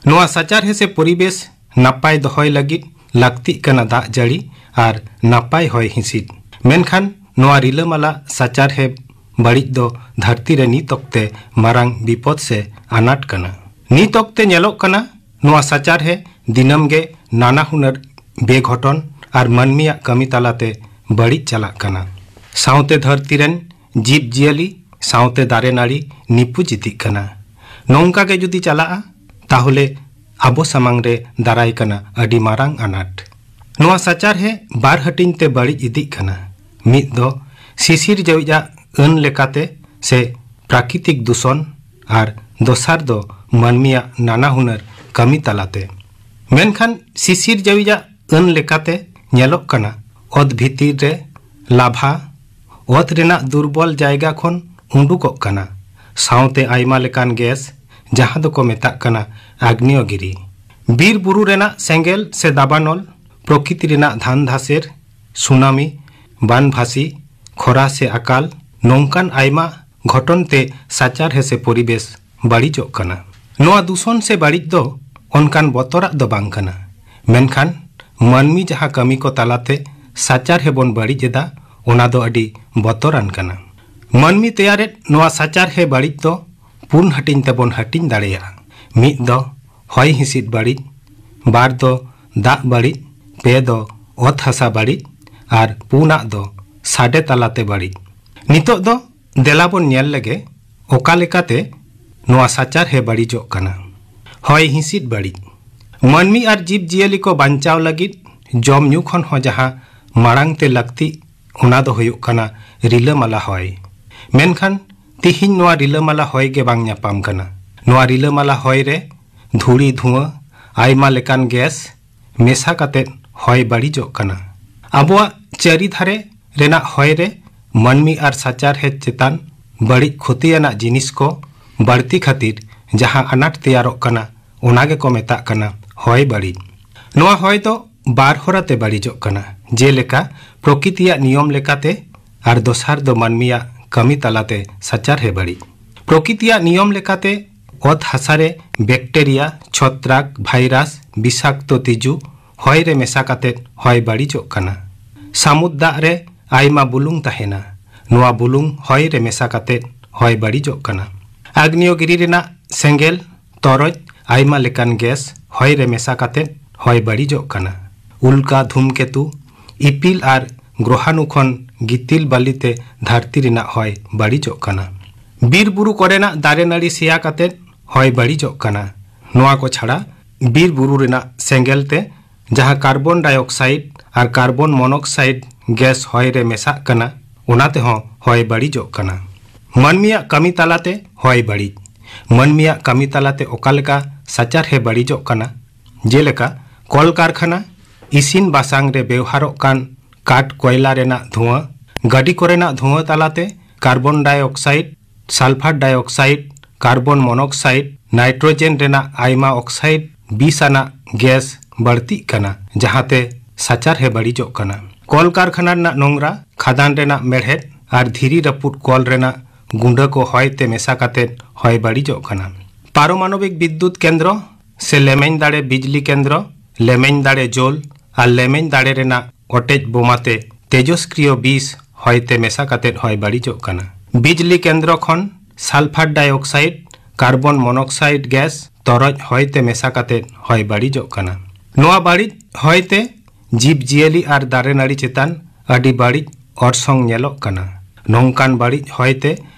ᱱᱚᱣᱟ ᱥᱟᱪᱟᱨᱦᱮ ᱥᱮ ᱯᱚᱨᱤᱵᱮᱥ ᱱᱟᱯᱟᱭ ᱫᱚᱦᱚᱭ ᱞᱟᱹᱜᱤᱫ ᱞᱟᱹᱠᱛᱤᱜ ᱠᱟᱱᱟ ᱫᱟᱜ ᱡᱟᱹᱲᱤ ᱟᱨ ᱱᱟᱯᱟᱭ ᱦᱚᱭ ᱦᱤᱸᱥᱤᱫ᱾ ᱢᱮᱱᱠᱷᱟᱱ ᱱᱚᱣᱟ ᱨᱤᱞᱟᱹᱢᱟᱞᱟ ᱥᱟᱪᱟᱨᱦᱮ ᱵᱟᱹᱲᱤᱡ ᱫᱚ ᱫᱷᱟᱹᱨᱛᱤ ᱨᱮ ᱱᱤᱛ ᱚᱠᱛᱮ ᱢᱟᱨᱟᱝ ᱵᱤᱯᱚᱫ ᱥᱮ ᱟᱱᱟᱴ ᱠᱟᱱᱟ᱾ ᱱᱤᱛ ᱚᱠᱛᱮ ᱧᱮᱞᱚᱜ ᱠᱟᱱᱟ, ᱱᱚᱣᱟ ᱥᱟᱪᱟᱨᱦᱮ ᱫᱤᱱᱟᱹᱢ ᱜᱮ ᱱᱟᱱᱟ ᱦᱩᱱᱟᱹᱨ ᱵᱮᱜᱷᱚᱴᱚᱱ ᱟᱨ ᱢᱟᱹᱱᱢᱤᱭᱟᱜ ᱠᱟᱹᱢᱤ ᱛᱟᱞᱟᱛᱮ ᱵᱟᱹᱲᱤᱡ ᱪᱟᱞᱟᱜ ᱠᱟᱱᱟ᱾ ᱥᱟᱶᱛᱮ ᱫᱷᱟᱹᱨᱛᱤ ᱨᱮᱱ ᱡᱤᱵᱽ ᱡᱤᱭᱟᱹᱞᱤ ᱥᱟᱶᱛᱮ ᱫᱟᱨᱮ ᱱᱟᱹᱲᱤ ᱱᱤᱯᱩᱡ ᱤᱫᱤᱜ ᱠᱟᱱᱟ᱾ ᱱᱚᱝᱠᱟ ᱜᱮ ᱡᱩᱫᱤ ᱪᱟᱞᱟᱜᱼᱟ, ᱛᱟᱦᱚᱞᱮ ᱟᱵᱚ ᱥᱟᱢᱟᱝ ᱨᱮ ᱫᱟᱨᱟᱭ ᱠᱟᱱᱟ ᱟᱹᱰᱤ ᱢᱟᱨᱟᱝ ᱟᱱᱟᱴ᱾ ᱱᱚᱣᱟ ᱥᱟᱪᱟᱨᱦᱮ ᱵᱟᱨ ᱦᱟᱹᱴᱤᱧ ᱛᱮ ᱵᱟᱹᱲᱤᱡ ᱤᱫᱤᱜ ᱠᱟᱱᱟ᱾ ᱢᱤᱫ ᱫᱚ ᱥᱤᱥᱤᱨ ᱡᱟᱹᱣᱤᱡᱟᱜ ᱟᱹᱱ ᱞᱮᱠᱟᱛᱮ ᱥᱮ ᱯᱨᱟᱠᱨᱤᱛᱤᱠ ᱫᱩᱥᱚᱱ ᱟᱨ ᱫᱚᱥᱟᱨ ᱫᱚ ᱢᱟᱹᱱᱢᱤᱭᱟᱜ ᱱᱟᱱᱟ ᱦᱩᱱᱟᱹᱨ ᱠᱟᱹᱢᱤ ᱛᱟᱞᱟᱛᱮ᱾ ᱢᱮᱱᱠᱷᱟᱱ ᱥᱤᱥᱤᱨ ᱡᱟᱹᱣᱤᱡᱟᱜ ᱟᱹᱱ ᱞᱮᱠᱟᱛᱮ ᱧᱮᱞᱚᱜ ᱠᱟᱱᱟ, ᱚᱛ ᱵᱷᱤᱛᱤᱨ ᱨᱮ ᱞᱟᱵᱷᱟ, ᱚᱛ ᱨᱮᱱᱟᱜ ᱫᱩᱨᱵᱚᱞ ᱡᱟᱭᱜᱟ ᱠᱷᱚᱱ ᱩᱰᱩᱠᱚᱜ ᱠᱟᱱᱟ, ᱥᱟᱶᱛᱮ ᱟᱭᱢᱟ ᱞᱮᱠᱟᱱ ᱜᱮᱥ, ᱡᱟᱦᱟᱸ ᱫᱚᱠᱚ ᱢᱮᱛᱟᱜ ᱠᱟᱱᱟ ᱟᱜᱽᱱᱮᱭᱚᱜᱤᱨᱤ᱾ ᱵᱤᱨ ᱵᱩᱨᱩ ᱨᱮᱱᱟᱜ ᱥᱮᱸᱜᱮᱞ ᱥᱮ ᱫᱟᱵᱟᱱᱚᱞ, ᱯᱨᱚᱠᱤᱛᱤ ᱨᱮᱱᱟᱜ ᱫᱷᱟᱱ ᱫᱷᱟᱥᱮᱨ, ᱥᱩᱱᱟᱢᱤ, ᱵᱟᱱ ᱵᱷᱟᱥᱤ, ᱠᱷᱚᱨᱟ ᱥᱮ ᱟᱠᱟᱞ, ᱱᱚᱝᱠᱟᱱ ᱟᱭᱢᱟ ᱜᱷᱚᱴᱚᱱ ᱛᱮ ᱥᱟᱪᱟᱨᱦᱮ ᱥᱮ ᱯᱚᱨᱤᱵᱮᱥ ᱵᱟᱹᱲᱤᱡᱚᱜ ᱠᱟᱱᱟ᱾ ᱱᱚᱣᱟ ᱫᱩᱥᱚᱱ ᱥᱮ ᱵᱟᱹᱲᱤᱡ ᱫᱚ ᱚᱱᱠᱟᱱ ᱵᱚᱛᱚᱨᱟᱜ ᱫᱚ ᱵᱟᱝ ᱠᱟᱱᱟ, ᱢᱮᱱᱠᱷᱟᱱ ᱢᱟᱹᱱᱢᱤ ᱡᱟᱦᱟᱸ ᱠᱟᱹᱢᱤ ᱠᱚ ᱛᱟᱞᱟᱛᱮ ᱥᱟᱪᱟᱨᱦᱮ ᱵᱚᱱ ᱵᱟᱹᱲᱤᱡ ᱮᱫᱟ, ᱚᱱᱟ ᱫᱚ ᱟᱹᱰᱤ ᱵᱚᱛᱚᱨᱟᱱ ᱠᱟᱱᱟ᱾ ᱢᱟᱹᱱᱢᱤ ᱛᱮᱭᱟᱨᱮᱫ ᱱᱚᱣᱟ ᱥᱟᱪᱟᱨᱦᱮ ᱵᱟᱹᱲᱤᱡ ᱫᱚ ᱯᱩᱱ ᱦᱟᱹᱴᱤᱧ ᱛᱮᱵᱚᱱ ᱦᱟᱹᱴᱤᱧ ᱫᱟᱲᱮᱭᱟᱜᱼᱟ᱾ ᱢᱤᱫ ᱫᱚ ᱦᱚᱭ ᱦᱤᱸᱥᱤᱫ ᱵᱟᱹᱲᱤᱡ, ᱵᱟᱨ ᱫᱚ ᱫᱟᱜ ᱵᱟᱹᱲᱤᱡ, ᱯᱮ ᱫᱚ ᱚᱛ ᱦᱟᱥᱟ ᱵᱟᱹᱲᱤᱡ ᱟᱨ ᱯᱩᱱᱟᱜ ᱫᱚ ᱥᱟᱰᱮ ᱛᱟᱞᱟᱛᱮ ᱵᱟᱹᱲᱤᱡ᱾ ᱱᱤᱛᱚᱜ ᱫᱚ ᱫᱮᱞᱟ ᱵᱚᱱ ᱧᱮᱞ ᱞᱮᱜᱮ ᱚᱠᱟ ᱞᱮᱠᱟᱛᱮ ᱱᱚᱣᱟ ᱥᱟᱪᱟᱨᱦᱮ ᱵᱟᱹᱲᱤᱡᱚᱜ ᱠᱟᱱᱟ᱾ ᱦᱚᱭ ᱦᱤᱸᱥᱤᱫ ᱵᱟᱹᱲᱤᱡ᱾ ᱢᱟᱹᱱᱢᱤ ᱟᱨ ᱡᱤᱵᱽ ᱡᱤᱭᱟᱹᱞᱤ ᱠᱚ ᱵᱟᱧᱪᱟᱣ ᱞᱟᱹᱜᱤᱫ ᱡᱚᱢ ᱧᱩ ᱠᱷᱚᱱ ᱦᱚᱸ ᱡᱟᱦᱟᱸ ᱢᱟᱲᱟᱝ ᱛᱮ ᱞᱟᱹᱠᱛᱤᱜ, ᱚᱱᱟ ᱫᱚ ᱦᱩᱭᱩᱜ ᱠᱟᱱᱟ ᱨᱤᱞᱟᱹᱢᱟᱞᱟ ᱦᱚᱭ᱾ ᱢᱮᱱᱠᱷᱟᱱ ᱛᱤᱦᱤᱧ ᱱᱚᱣᱟ ᱨᱤᱞᱟᱹᱢᱟᱞᱟ ᱦᱚᱭ ᱜᱮ ᱵᱟᱝ ᱧᱟᱯᱟᱢ ᱠᱟᱱᱟ᱾ ᱱᱚᱣᱟ ᱨᱤᱞᱟᱹᱢᱟᱞᱟ ᱦᱚᱭ ᱨᱮ ᱫᱷᱩᱲᱤ ᱫᱷᱩᱣᱟᱹ, ᱟᱭᱢᱟ ᱞᱮᱠᱟᱱ ᱜᱮᱥ ᱢᱮᱥᱟ ᱠᱟᱛᱮ ᱦᱚᱭ ᱵᱟᱹᱲᱤᱡᱚᱜ ᱠᱟᱱᱟ᱾ ᱟᱵᱚᱣᱟᱜ ᱪᱟᱹᱨᱤ ᱫᱷᱟᱨᱮ ᱨᱮᱱᱟᱜ ᱦᱚᱭ ᱨᱮ ᱢᱟᱹᱱᱢᱤ ᱟᱨ ᱥᱟᱪᱟᱨᱦᱮᱫ ᱪᱮᱛᱟᱱ ᱵᱟᱹᱲᱤᱡ ᱠᱷᱚᱛᱤᱭᱟᱱᱟᱜ ᱡᱤᱱᱤᱥ ᱠᱚ ᱵᱟᱹᱲᱛᱤ ᱠᱷᱟᱹᱛᱤᱨ ᱡᱟᱦᱟᱸ ᱟᱱᱟᱴ ᱛᱮᱭᱟᱨᱚᱜ ᱠᱟᱱᱟ, ᱚᱱᱟ ᱜᱮᱠᱚ ᱢᱮᱛᱟᱜ ᱠᱟᱱᱟ ᱦᱚᱭ ᱵᱟᱹᱲᱤᱡ᱾ ᱱᱚᱣᱟ ᱦᱚᱭ ᱫᱚ ᱵᱟᱨ ᱦᱚᱨᱟ ᱛᱮ ᱵᱟᱹᱲᱤᱡᱚᱜ ᱠᱟᱱᱟ, ᱡᱮᱞᱮᱠᱟ ᱯᱨᱚᱠᱤᱛᱤᱭᱟᱜ ᱱᱤᱭᱚᱢ ᱞᱮᱠᱟᱛᱮ ᱟᱨ ᱫᱚᱥᱟᱨ ᱫᱚ ᱢᱟᱹᱱᱢᱤᱭᱟᱜ ᱠᱟᱹᱢᱤ ᱛᱟᱞᱟᱛᱮ ᱥᱟᱪᱟᱨᱦᱮ ᱵᱟᱹᱲᱤᱡ᱾ ᱯᱨᱚᱠᱤᱛᱤᱭᱟᱜ ᱱᱤᱭᱚᱢ ᱞᱮᱠᱟᱛᱮ ᱚᱛ ᱦᱟᱥᱟ ᱨᱮ ᱵᱮᱠᱴᱮᱨᱤᱭᱟ, ᱪᱷᱚᱛᱨᱟᱠ, ᱵᱷᱟᱭᱨᱟᱥ, ᱵᱤᱥᱟᱠᱛᱚ ᱛᱤᱡᱩ ᱦᱚᱭ ᱨᱮ ᱢᱮᱥᱟ ᱠᱟᱛᱮ ᱦᱚᱭ ᱵᱟᱹᱲᱤᱡᱚᱜ ᱠᱟᱱᱟ᱾ ᱥᱟᱹᱢᱩᱫ ᱫᱟᱜ ᱨᱮ ᱟᱭᱢᱟ ᱵᱩᱞᱩᱝ ᱛᱟᱦᱮᱱᱟ᱾ ᱱᱚᱣᱟ ᱵᱩᱞᱩᱝ ᱦᱚᱭ ᱨᱮ ᱢᱮᱥᱟ ᱠᱟᱛᱮ ᱦᱚᱭ ᱵᱟᱹᱲᱤᱡᱚᱜ ᱠᱟᱱᱟ᱾ ᱟᱜᱽᱱᱤᱭᱚᱜᱤᱨᱤ ᱨᱮᱱᱟᱜ ᱥᱮᱸᱜᱮᱞ, ᱛᱚᱨᱚᱡ, ᱟᱭᱢᱟ ᱞᱮᱠᱟᱱ ᱜᱮᱥ ᱦᱚᱭ ᱨᱮ ᱢᱮᱥᱟ ᱠᱟᱛᱮ ᱦᱚᱭ ᱵᱟᱹᱲᱤᱡᱚᱜ ᱠᱟᱱᱟ᱾ ᱩᱞᱠᱟ, ᱫᱷᱩᱢᱠᱮᱛᱩ, ᱤᱯᱤᱞ ᱟᱨ ᱜᱨᱚᱦᱟᱱᱩ ᱠᱷᱚᱱ ᱜᱤᱛᱤᱞ ᱵᱟᱹᱞᱤᱛᱮ ᱫᱷᱟᱹᱨᱛᱤ ᱨᱮᱱᱟᱜ ᱦᱚᱭ ᱵᱟᱹᱲᱤᱡᱚᱜ ᱠᱟᱱᱟ᱾ ᱵᱤᱨ ᱵᱩᱨᱩ ᱠᱚᱨᱮᱱᱟᱜ ᱫᱟᱨᱮ ᱱᱟᱹᱲᱤ ᱥᱮᱭᱟ ᱠᱟᱛᱮ ᱦᱚᱭ ᱵᱟᱹᱲᱤᱡᱚᱜ ᱠᱟᱱᱟ᱾ ᱱᱚᱣᱟ ᱠᱚ ᱪᱷᱟᱲᱟ ᱵᱤᱨ ᱵᱩᱨᱩ ᱨᱮᱱᱟᱜ ᱥᱮᱸᱜᱮᱞ ᱛᱮ ᱡᱟᱦᱟᱸ ᱠᱟᱨᱵᱚᱱ ᱰᱟᱭᱚᱠᱥᱟᱭᱤᱰ ᱟᱨ ᱠᱟᱨᱵᱚᱱ ᱢᱚᱱᱚᱠᱥᱟᱭᱤᱰ ᱜᱮᱥ ᱦᱚᱭ ᱨᱮ ᱢᱮᱥᱟᱜ ᱠᱟᱱᱟ, ᱚᱱᱟ ᱛᱮᱦᱚᱸ ᱦᱚᱭ ᱵᱟᱹᱲᱤᱡᱚᱜ ᱠᱟᱱᱟ᱾ ᱢᱟᱹᱱᱢᱤᱭᱟᱜ ᱠᱟᱹᱢᱤ ᱛᱟᱞᱟᱛᱮ ᱦᱚᱭ ᱵᱟᱹᱲᱤᱡ᱾ ᱢᱟᱹᱱᱢᱤᱭᱟᱜ ᱠᱟᱹᱢᱤ ᱛᱟᱞᱟᱛᱮ ᱚᱠᱟ ᱞᱮᱠᱟ ᱥᱟᱪᱟᱨᱦᱮ ᱵᱟᱹᱲᱤᱡᱚᱜ ᱠᱟᱱᱟ? ᱡᱮᱞᱮᱠᱟ ᱠᱚᱞᱠᱟᱨᱠᱷᱟᱱᱟ, ᱤᱥᱤᱱ ᱵᱟᱥᱟᱝ ᱨᱮ ᱵᱮᱣᱦᱟᱨᱚᱜ ᱠᱟᱱ ᱠᱟᱴ, ᱠᱚᱭᱞᱟ ᱨᱮᱱᱟᱜ ᱫᱷᱩᱣᱟᱹ, ᱜᱟᱹᱰᱤ ᱠᱚᱨᱮᱱᱟᱜ ᱫᱷᱩᱣᱟᱹ ᱛᱟᱞᱟᱛᱮ carbon ᱰᱟᱭᱚᱠᱥᱟᱭᱤᱰ, sulphur ᱰᱟᱭᱚᱠᱥᱟᱭᱤᱰ, carbon monoxide, nitrogen ᱨᱮᱱᱟᱜ ᱟᱭᱢᱟ ᱚᱠᱥᱟᱭᱤᱰ ᱵᱤᱥ ᱟᱱᱟᱜ ᱜᱮᱥ ᱵᱟᱹᱲᱛᱤᱜ ᱠᱟᱱᱟ, ᱡᱟᱦᱟᱸᱛᱮ ᱥᱟᱪᱟᱨᱦᱮ ᱵᱟᱹᱲᱤᱡᱚᱜ ᱠᱟᱱᱟ᱾ ᱠᱚᱞᱠᱟᱨᱠᱷᱟᱱᱟ ᱨᱮᱱᱟᱜ ᱱᱚᱝᱨᱟ, ᱠᱷᱟᱫᱟᱱ ᱨᱮᱱᱟᱜ ᱢᱮᱲᱦᱮᱫ ᱟᱨ ᱫᱷᱤᱨᱤ ᱨᱟᱹᱯᱩᱫ ᱠᱚᱞ ᱨᱮᱱᱟᱜ ᱜᱩᱸᱰᱟᱹ ᱠᱚ ᱦᱚᱭ ᱛᱮ ᱢᱮᱥᱟ ᱠᱟᱛᱮ ᱦᱚᱭ ᱵᱟᱹᱲᱤᱡᱚᱜ ᱠᱟᱱᱟ᱾ ᱯᱟᱨᱚᱢᱟᱱᱚᱵᱤᱠ ᱵᱤᱫᱽᱫᱩᱛ ᱠᱮᱱᱫᱨᱚ ᱥᱮ ᱞᱮᱢᱮᱧ ᱫᱟᱲᱮ ᱵᱤᱡᱽᱞᱤ ᱠᱮᱱᱫᱨᱚ, ᱞᱮᱢᱮᱧ ᱫᱟᱲᱮ ᱡᱳᱞ ᱟᱨ ᱞᱮᱢᱮᱧ ᱫᱟᱲᱮ ᱨᱮᱱᱟᱜ ᱚᱴᱮᱡ ᱵᱳᱢᱟᱛᱮ ᱛᱮᱡᱚᱥᱠᱨᱤᱭᱚ ᱵᱤᱥ ᱦᱚᱭ ᱛᱮ ᱢᱮᱥᱟ ᱠᱟᱛᱮ ᱦᱚᱭ ᱵᱟᱹᱲᱤᱡᱚᱜ ᱠᱟᱱᱟ᱾ ᱵᱤᱡᱽᱞᱤ ᱠᱮᱱᱫᱨᱚ ᱠᱷᱚᱱ ᱥᱟᱞᱯᱷᱟᱨ ᱰᱟᱭᱚᱠᱥᱟᱭᱤᱰ ᱠᱟᱨᱵᱚᱱ ᱢᱚᱱᱚᱠᱥᱟᱭᱤᱰ ᱜᱮᱥ ᱛᱚᱨᱚᱡ ᱦᱚᱭ ᱛᱮ ᱢᱮᱥᱟ ᱠᱟᱛᱮ ᱦᱚᱭ ᱵᱟᱹᱲᱤᱡᱚᱜ ᱠᱟᱱᱟ᱾ ᱱᱚᱣᱟ ᱵᱟᱹᱲᱤᱡ ᱦᱚᱭ ᱛᱮ ᱡᱤᱵᱽ ᱡᱤᱭᱟᱹᱞᱤ ᱟᱨ ᱫᱟᱨᱮ ᱱᱟᱹᱲᱤ ᱪᱮᱛᱟᱱ ᱟᱹᱰᱤ ᱵᱟᱹᱲᱤᱡ ᱚᱨᱥᱚᱝ ᱧᱮᱞᱚᱜ ᱠᱟᱱᱟ᱾ ᱱᱚᱝᱠᱟᱱ ᱵᱟᱹᱲᱤᱡ ᱦᱚᱭ ᱛᱮ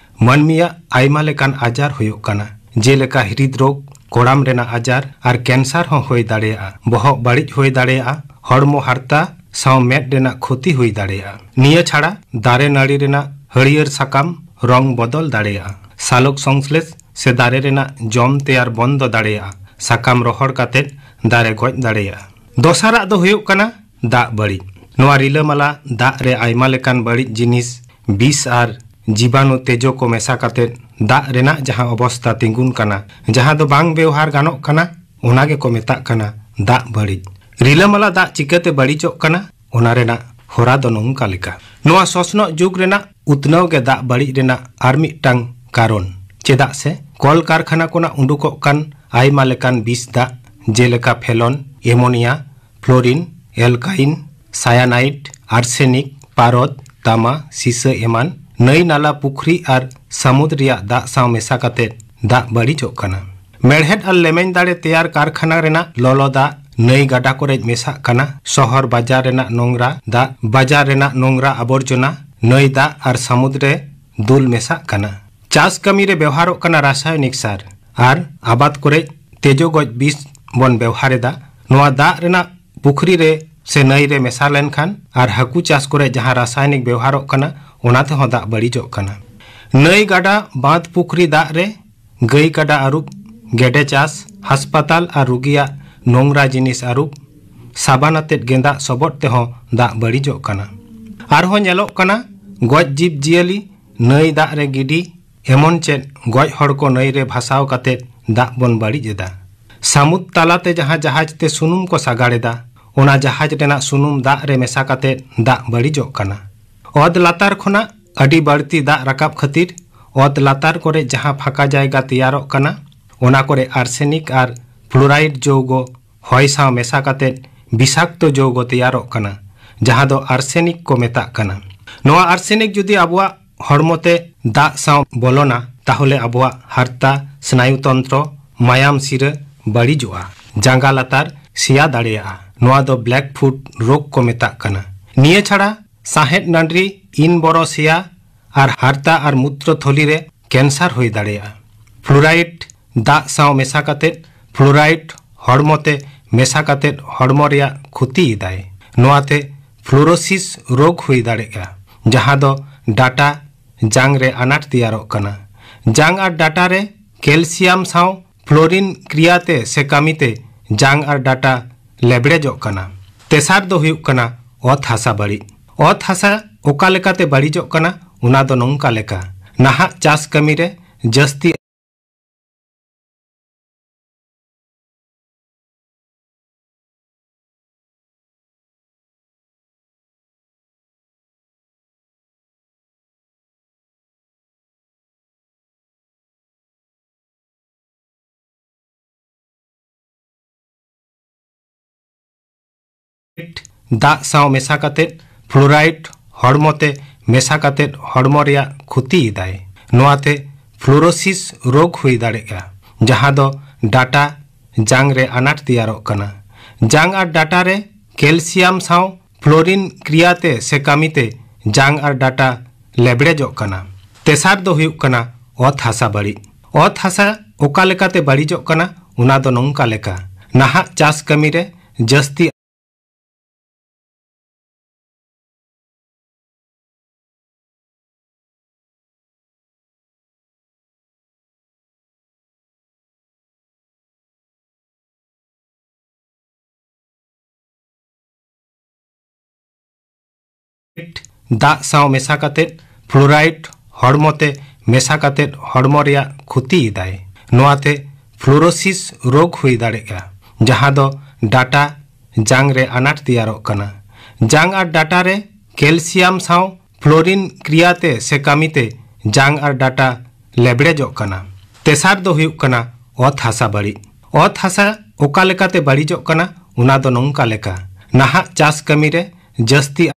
ᱢᱟᱹᱱᱢᱤᱭᱟᱜ ᱟᱭᱢᱟ ᱞᱮᱠᱟᱱ ᱟᱡᱟᱨ ᱦᱩᱭᱩᱜ ᱠᱟᱱᱟ, ᱡᱮᱞᱮᱠᱟ ᱦᱨᱤᱫ ᱨᱳᱜᱽ, ᱠᱚᱲᱟᱢ ᱨᱮᱱᱟᱜ ᱟᱡᱟᱨ ᱟᱨ ᱠᱮᱱᱥᱟᱨ ᱦᱚᱸ ᱦᱩᱭ ᱫᱟᱲᱮᱭᱟᱜᱼᱟ᱾ ᱵᱚᱦᱚᱜ ᱵᱟᱹᱲᱤᱡ ᱦᱩᱭ ᱫᱟᱲᱮᱭᱟᱜᱼᱟ, ᱦᱚᱲᱢᱚ ᱦᱟᱨᱛᱟ ᱥᱟᱶ ᱢᱮᱫ ᱨᱮᱱᱟᱜ ᱠᱷᱚᱛᱤ ᱦᱩᱭ ᱫᱟᱲᱮᱭᱟᱜᱼᱟ᱾ ᱱᱤᱭᱟᱹ ᱪᱷᱟᱲᱟ ᱫᱟᱨᱮ ᱱᱟᱹᱲᱤ ᱨᱮᱱᱟᱜ ᱦᱟᱹᱨᱭᱟᱹᱲ ᱥᱟᱠᱟᱢ ᱨᱚᱝ ᱵᱚᱫᱚᱞ ᱫᱟᱲᱮᱭᱟᱜᱼᱟ᱾ ᱥᱟᱞᱚᱠ ᱥᱚᱝᱥᱞᱮᱥ ᱥᱮ ᱫᱟᱨᱮ ᱨᱮᱱᱟᱜ ᱡᱚᱢ ᱛᱮᱭᱟᱨ ᱵᱚᱱᱫᱚ ᱫᱟᱲᱮᱭᱟᱜᱼᱟ᱾ ᱥᱟᱠᱟᱢ ᱨᱚᱦᱚᱲ ᱠᱟᱛᱮ ᱫᱟᱨᱮ ᱜᱚᱡ ᱫᱟᱲᱮᱭᱟᱜᱼᱟ᱾ ᱫᱚᱥᱟᱨᱟᱜ ᱫᱚ ᱦᱩᱭᱩᱜ ᱠᱟᱱᱟ ᱫᱟᱜ ᱵᱟᱹᱲᱤᱡ᱾ ᱱᱚᱣᱟ ᱨᱤᱞᱟᱹᱢᱟᱞᱟ ᱫᱟᱜ ᱨᱮ ᱟᱭᱢᱟ ᱞᱮᱠᱟᱱ ᱵᱟᱹᱲᱤᱡ ᱡᱤᱱᱤᱥ, ᱵᱤᱥ ᱟᱨ ᱡᱤᱵᱟᱱᱩ ᱛᱮᱡᱚ ᱠᱚ ᱢᱮᱥᱟ ᱠᱟᱛᱮ ᱫᱟᱜ ᱨᱮᱱᱟᱜ ᱡᱟᱦᱟᱸ ᱚᱵᱚᱥᱛᱟ ᱛᱤᱸᱜᱩᱱ ᱠᱟᱱᱟ, ᱡᱟᱦᱟᱸ ᱫᱚ ᱵᱟᱝ ᱵᱮᱣᱦᱟᱨ ᱜᱟᱱᱚᱜ ᱠᱟᱱᱟ, ᱚᱱᱟ ᱜᱮᱠᱚ ᱢᱮᱛᱟᱜ ᱠᱟᱱᱟ ᱫᱟᱜ ᱵᱟᱹᱲᱤᱡ᱾ ᱨᱤᱞᱟᱹᱢᱟᱞᱟ ᱫᱟᱜ ᱪᱤᱠᱟᱹᱛᱮ ᱵᱟᱹᱲᱤᱡᱚᱜ ᱠᱟᱱᱟ, ᱚᱱᱟ ᱨᱮᱱᱟᱜ ᱦᱚᱨᱟ ᱫᱚ ᱱᱚᱝᱠᱟ ᱞᱮᱠᱟ᱾ ᱱᱚᱣᱟ ᱥᱚᱥᱱᱚᱜ ᱡᱩᱜᱽ ᱨᱮᱱᱟᱜ ᱩᱛᱱᱟᱹᱣ ᱜᱮ ᱫᱟᱜ ᱵᱟᱹᱲᱤᱡ ᱨᱮᱱᱟᱜ ᱟᱨ ᱢᱤᱫᱴᱟᱝ ᱠᱟᱨᱚᱱ᱾ ᱪᱮᱫᱟᱜ ᱥᱮ ᱠᱚᱞ ᱠᱟᱨᱠᱷᱟᱱᱟ ᱠᱷᱚᱱᱟᱜ ᱩᱰᱩᱠᱚᱜ ᱠᱟᱱ ᱟᱭᱢᱟ ᱞᱮᱠᱟᱱ ᱵᱤᱥ ᱫᱟᱜ, ᱡᱮᱞᱮᱠᱟ ᱯᱷᱮᱞᱚᱱ, ᱮᱢᱳᱱᱤᱭᱟ, ᱯᱷᱞᱳᱨᱤᱱ, ᱮᱞᱠᱟᱭᱤᱱ, ᱥᱟᱭᱟᱱᱟᱭᱤᱰ, ᱟᱨᱥᱮᱱᱤᱠ, ᱯᱟᱨᱚᱫ, ᱛᱟᱢᱟ, ᱥᱤᱥᱟᱹ ᱮᱢᱟᱱ ᱱᱟᱹᱭ, ᱱᱟᱞᱟ, ᱯᱩᱠᱷᱨᱤ ᱟᱨ ᱥᱟᱹᱢᱩᱫ ᱨᱮᱭᱟᱜ ᱫᱟᱜ ᱥᱟᱶ ᱢᱮᱥᱟ ᱠᱟᱛᱮ ᱫᱟᱜ ᱵᱟᱹᱲᱤᱡᱚᱜ ᱠᱟᱱᱟ᱾ ᱢᱮᱲᱦᱮᱫ ᱟᱨ ᱞᱮᱢᱮᱧ ᱫᱟᱲᱮ ᱛᱮᱭᱟᱨ ᱠᱟᱨᱠᱷᱟᱱᱟ ᱨᱮᱱᱟᱜ ᱞᱚᱞᱚ ᱫᱟᱜ, ᱱᱟᱹᱭ ᱜᱟᱰᱟ ᱠᱚᱨᱮ ᱢᱮᱥᱟᱜ ᱠᱟᱱᱟ᱾ ᱥᱚᱦᱚᱨ ᱵᱟᱡᱟᱨ ᱨᱮᱱᱟᱜ ᱱᱚᱝᱨᱟ ᱫᱟᱜ, ᱵᱟᱡᱟᱨ ᱨᱮᱱᱟᱜ ᱱᱚᱝᱨᱟ ᱟᱵᱚᱨᱡᱚᱱᱟ ᱱᱟᱹᱭ ᱫᱟᱜ ᱟᱨ ᱥᱟᱹᱢᱩᱫ ᱨᱮ ᱫᱩᱞ ᱢᱮᱥᱟᱜ ᱠᱟᱱᱟ᱾ ᱪᱟᱥ ᱠᱟᱹᱢᱤ ᱨᱮ ᱵᱮᱣᱦᱟᱨᱚᱜ ᱠᱟᱱᱟ ᱨᱟᱥᱟᱭᱚᱱᱤᱠ ᱥᱟᱨ ᱟᱨ ᱟᱵᱟᱫ ᱠᱚᱨᱮ ᱛᱮᱡᱚ ᱜᱚᱡ ᱵᱤᱥ ᱵᱚᱱ ᱵᱮᱣᱦᱟᱨ ᱮᱫᱟ᱾ ᱱᱚᱣᱟ ᱫᱟᱜ ᱨᱮᱱᱟᱜ ᱯᱩᱠᱷᱨᱤ ᱨᱮ ᱥᱮ ᱱᱟᱹᱭ ᱨᱮ ᱢᱮᱥᱟ ᱞᱮᱱᱠᱷᱟᱱ ᱟᱨ ᱦᱟᱹᱠᱩ ᱪᱟᱥ ᱠᱚᱨᱮ ᱡᱟᱦᱟᱸ ᱨᱟᱥᱟᱭᱚᱱᱤᱠ ᱵᱮᱣᱦᱟᱨᱚᱜ ᱠᱟᱱᱟ, ᱚᱱᱟ ᱛᱮᱦᱚᱸ ᱫᱟᱜ ᱵᱟᱹᱲᱤᱡᱚᱜ ᱠᱟᱱᱟ᱾ ᱱᱟᱹᱭ, ᱜᱟᱰᱟ, ᱵᱟᱸᱫᱽ, ᱯᱩᱠᱷᱨᱤ ᱫᱟᱜ ᱨᱮ ᱜᱟᱹᱭ ᱠᱟᱰᱟ ᱟᱹᱨᱩᱵ, ᱜᱮᱰᱮ ᱪᱟᱥ, ᱦᱟᱥᱯᱟᱛᱟᱞ ᱟᱨ ᱨᱩᱜᱤᱭᱟᱜ ᱱᱚᱝᱨᱟ ᱡᱤᱱᱤᱥ ᱟᱹᱨᱩᱵ, ᱥᱟᱵᱟᱱ ᱟᱛᱮᱫ ᱜᱮᱸᱫᱟᱜ ᱥᱚᱵᱚᱫ ᱛᱮᱦᱚᱸ ᱫᱟᱜ ᱵᱟᱹᱲᱤᱡᱚᱜ ᱠᱟᱱᱟ᱾ ᱟᱨᱦᱚᱸ ᱧᱮᱞᱚᱜ ᱠᱟᱱᱟ, ᱜᱚᱡ ᱡᱤᱵᱽ ᱡᱤᱭᱟᱹᱞᱤ ᱱᱟᱹᱭ ᱫᱟᱜ ᱨᱮ ᱜᱤᱰᱤ, ᱮᱢᱚᱱ ᱪᱮᱫ ᱜᱚᱡ ᱦᱚᱲ ᱠᱚ ᱱᱟᱹᱭ ᱨᱮ ᱵᱷᱟᱥᱟᱣ ᱠᱟᱛᱮ ᱫᱟᱜ ᱵᱚᱱ ᱵᱟᱹᱲᱤᱡ ᱮᱫᱟ᱾ ᱥᱟᱹᱢᱩᱫ ᱛᱟᱞᱟᱛᱮ ᱡᱟᱦᱟᱸ ᱡᱟᱦᱟᱡᱽ ᱛᱮ ᱥᱩᱱᱩᱢ ᱠᱚ ᱥᱟᱜᱟᱲ ᱮᱫᱟ, ᱚᱱᱟ ᱡᱟᱦᱟᱡᱽ ᱨᱮᱱᱟᱜ ᱥᱩᱱᱩᱢ ᱫᱟᱜ ᱨᱮ ᱢᱮᱥᱟ ᱠᱟᱛᱮ ᱫᱟᱜ ᱵᱟᱹᱲᱤᱡᱚᱜ ᱠᱟᱱᱟ᱾ ᱚᱛ ᱞᱟᱛᱟᱨ ᱠᱷᱚᱱᱟᱜ ᱟᱹᱰᱤ ᱵᱟᱹᱲᱛᱤ ᱫᱟᱜ ᱨᱟᱠᱟᱵ ᱠᱷᱟᱹᱛᱤᱨ ᱚᱛ ᱞᱟᱛᱟᱨ ᱠᱚᱨᱮ ᱡᱟᱦᱟᱸ ᱯᱷᱟᱸᱠᱟ ᱡᱟᱭᱜᱟ ᱛᱮᱭᱟᱨᱚᱜ ᱠᱟᱱᱟ, ᱚᱱᱟ ᱠᱚᱨᱮ ᱟᱨᱥᱮᱱᱤᱠ ᱟᱨ ᱯᱷᱞᱳᱨᱟᱭᱤᱰ ᱡᱳᱣᱜᱚ ᱦᱚᱭ ᱥᱟᱶ ᱢᱮᱥᱟ ᱠᱟᱛᱮ ᱵᱤᱥᱟᱠᱛᱚ ᱡᱳᱣᱜᱚ ᱛᱮᱭᱟᱨᱚᱜ ᱠᱟᱱᱟ, ᱡᱟᱦᱟᱸ ᱫᱚ ᱟᱨᱥᱮᱱᱤᱠ ᱠᱚ ᱢᱮᱛᱟᱜ ᱠᱟᱱᱟ᱾ ᱱᱚᱣᱟ ᱟᱨᱥᱮᱱᱤᱠ ᱡᱩᱫᱤ ᱟᱵᱚᱣᱟᱜ ᱦᱚᱲᱢᱚ ᱛᱮ ᱫᱟᱜ ᱥᱟᱶ ᱵᱚᱞᱚᱱᱟ, ᱛᱟᱦᱚᱞᱮ ᱟᱵᱚᱣᱟᱜ ᱦᱟᱨᱛᱟ, ᱥᱱᱟᱭᱩ ᱛᱚᱱᱛᱨᱚ, ᱢᱟᱭᱟᱢ ᱥᱤᱨᱟᱹ ᱵᱟᱹᱲᱤᱡᱚᱜᱼᱟ, ᱡᱟᱸᱜᱟ ᱞᱟᱛᱟᱨ ᱥᱮᱭᱟ ᱫᱟᱲᱮᱭᱟᱜᱼᱟ᱾ ᱱᱚᱣᱟ ᱫᱚ ᱵᱞᱮᱠ ᱯᱷᱩᱴ ᱨᱳᱜᱽ ᱠᱚ ᱢᱮᱛᱟᱜ ᱠᱟᱱᱟ᱾ ᱱᱤᱭᱟᱹ ᱪᱷᱟᱲᱟ ᱥᱟᱦᱮᱫ ᱱᱟᱹᱰᱨᱤ, ᱤᱱ ᱵᱚᱨᱚ ᱥᱮᱭᱟ ᱟᱨ ᱦᱟᱨᱛᱟ ᱟᱨ ᱢᱩᱛᱨᱚ ᱛᱷᱚᱞᱤ ᱨᱮ ᱠᱮᱱᱥᱟᱨ ᱦᱩᱭ ᱫᱟᱲᱮᱭᱟᱜᱼᱟ᱾ ᱯᱷᱞᱳᱨᱟᱭᱤᱰ ᱫᱟᱜ ᱥᱟᱶ ᱢᱮᱥᱟ ᱠᱟᱛᱮ ᱯᱷᱞᱳᱨᱟᱭᱤᱰ ᱦᱚᱲᱢᱚ ᱛᱮ ᱢᱮᱥᱟ ᱠᱟᱛᱮ ᱦᱚᱲᱢᱚ ᱨᱮᱭᱟᱜ ᱠᱷᱚᱛᱤ ᱮᱫᱟᱭ᱾ ᱱᱚᱣᱟᱛᱮ ᱯᱷᱞᱳᱨᱳᱥᱤᱥ ᱨᱳᱜᱽ ᱦᱩᱭ ᱫᱟᱲᱮᱭᱟᱜᱼᱟ, ᱡᱟᱦᱟᱸ ᱫᱚ ᱰᱟᱴᱟ, ᱡᱟᱝ ᱨᱮ ᱟᱱᱟᱴ ᱛᱮᱭᱟᱨᱚᱜ ᱠᱟᱱᱟ᱾ ᱡᱟᱝ ᱟᱨ ᱰᱟᱴᱟ ᱨᱮ ᱠᱮᱞᱥᱤᱭᱟᱢ ᱥᱟᱶ ᱯᱷᱞᱳᱨᱤᱱ ᱠᱨᱤᱭᱟ ᱛᱮ ᱥᱮ ᱠᱟᱹᱢᱤ ᱛᱮ ᱡᱟᱝ ᱟᱨ ᱰᱟᱴᱟ ᱞᱮᱵᱲᱮᱡᱚᱜ ᱠᱟᱱᱟ᱾ ᱛᱮᱥᱟᱨ ᱫᱚ ᱦᱩᱭᱩᱜ ᱠᱟᱱᱟ ᱚᱛ ᱦᱟᱥᱟ ᱵᱟᱹᱲᱤᱡ᱾ ᱚᱛ ᱦᱟᱥᱟ ᱚᱠᱟ ᱞᱮᱠᱟᱛᱮ ᱵᱟᱹᱲᱤᱡᱚᱜ ᱠᱟᱱᱟ, ᱚᱱᱟ ᱫᱚ ᱱᱚᱝᱠᱟ ᱞᱮᱠᱟ᱾ ᱱᱟᱦᱟᱜ ᱪᱟᱥ ᱠᱟᱹᱢᱤ ᱨᱮ ᱡᱟᱹᱥᱛᱤ ᱫᱟᱜ ᱥᱟᱶ ᱢᱮᱥᱟ ᱠᱟᱛᱮ ᱯᱷᱞᱳᱨᱟᱭᱤᱰ ᱦᱚᱲᱢᱚ ᱛᱮ ᱢᱮᱥᱟ ᱠᱟᱛᱮ ᱦᱚᱲᱢᱚ ᱨᱮᱭᱟᱜ ᱠᱷᱚᱛᱤ ᱮᱫᱟᱭ᱾ ᱱᱚᱣᱟᱛᱮ ᱯᱷᱞᱳᱨᱳᱥᱤᱥ ᱨᱳᱜᱽ ᱦᱩᱭ ᱫᱟᱲᱮᱭᱟᱜᱼᱟ, ᱡᱟᱦᱟᱸ ᱫᱚ ᱰᱟᱴᱟ, ᱡᱟᱝ ᱨᱮ ᱟᱱᱟᱴ ᱛᱮᱭᱟᱨᱚᱜ ᱠᱟᱱᱟ᱾ ᱡᱟᱝ ᱟᱨ ᱰᱟᱴᱟ ᱨᱮ ᱠᱮᱞᱥᱤᱭᱟᱢ ᱥᱟᱶ ᱯᱷᱞᱳᱨᱤᱱ ᱠᱨᱤᱭᱟ ᱛᱮ ᱥᱮ ᱠᱟᱹᱢᱤ ᱛᱮ ᱡᱟᱝ ᱟᱨ ᱰᱟᱴᱟ ᱞᱮᱵᱲᱮᱡᱚᱜ ᱠᱟᱱᱟ᱾ ᱛᱮᱥᱟᱨ ᱫᱚ ᱦᱩᱭᱩᱜ ᱠᱟᱱᱟ ᱚᱛ ᱦᱟᱥᱟ ᱵᱟᱹᱲᱤᱡ᱾ ᱚᱛ ᱦᱟᱥᱟ ᱚᱠᱟ ᱞᱮᱠᱟᱛᱮ ᱵᱟᱹᱲᱤᱡᱚᱜ ᱠᱟᱱᱟ, ᱚᱱᱟ ᱫᱚ ᱱᱚᱝᱠᱟ ᱞᱮᱠᱟ᱾ ᱱᱟᱦᱟᱜ ᱪᱟᱥ ᱠᱟᱹᱢᱤ ᱨᱮ ᱡᱟᱹᱥᱛᱤ ᱫᱟᱜ ᱥᱟᱶ ᱢᱮᱥᱟ ᱠᱟᱛᱮ ᱯᱷᱞᱳᱨᱟᱭᱤᱰ ᱦᱚᱲᱢᱚ ᱛᱮ ᱢᱮᱥᱟ ᱠᱟᱛᱮ ᱦᱚᱲᱢᱚ ᱨᱮᱭᱟᱜ ᱠᱷᱚᱛᱤ ᱮᱫᱟᱭ᱾ ᱱᱚᱣᱟᱛᱮ ᱯᱷᱞᱳᱨᱳᱥᱤᱥ ᱨᱳᱜᱽ ᱦᱩᱭ ᱫᱟᱲᱮᱭᱟᱜᱼᱟ, ᱡᱟᱦᱟᱸ ᱫᱚ ᱰᱟᱴᱟ, ᱡᱟᱝ ᱨᱮ ᱟᱱᱟᱴ ᱛᱮᱭᱟᱨᱚᱜ ᱠᱟᱱᱟ᱾ ᱡᱟᱝ ᱟᱨ ᱰᱟᱴᱟ ᱨᱮ ᱠᱮᱞᱥᱤᱭᱟᱢ ᱥᱟᱶ ᱯᱷᱞᱳᱨᱤᱱ ᱠᱨᱤᱭᱟ ᱛᱮ ᱥᱮ ᱠᱟᱹᱢᱤ ᱛᱮ ᱡᱟᱝ ᱟᱨ ᱰᱟᱴᱟ ᱞᱮᱵᱲᱮᱡᱚᱜ ᱠᱟᱱᱟ᱾ ᱛᱮᱥᱟᱨ ᱫᱚ ᱦᱩᱭᱩᱜ ᱠᱟᱱᱟ ᱚᱛ ᱦᱟᱥᱟ ᱵᱟᱹᱲᱤᱡ᱾ ᱚᱛ ᱦᱟᱥᱟ ᱚᱠᱟ ᱞᱮᱠᱟᱛᱮ ᱵᱟᱹᱲᱤᱡᱚᱜ ᱠᱟᱱᱟ, ᱚᱱᱟ ᱫᱚ ᱱᱚᱝᱠᱟ ᱞᱮᱠᱟ᱾ ᱱᱟᱦᱟᱜ ᱪᱟᱥ ᱠᱟᱹᱢᱤ ᱨᱮ ᱡᱟᱹᱥᱛᱤ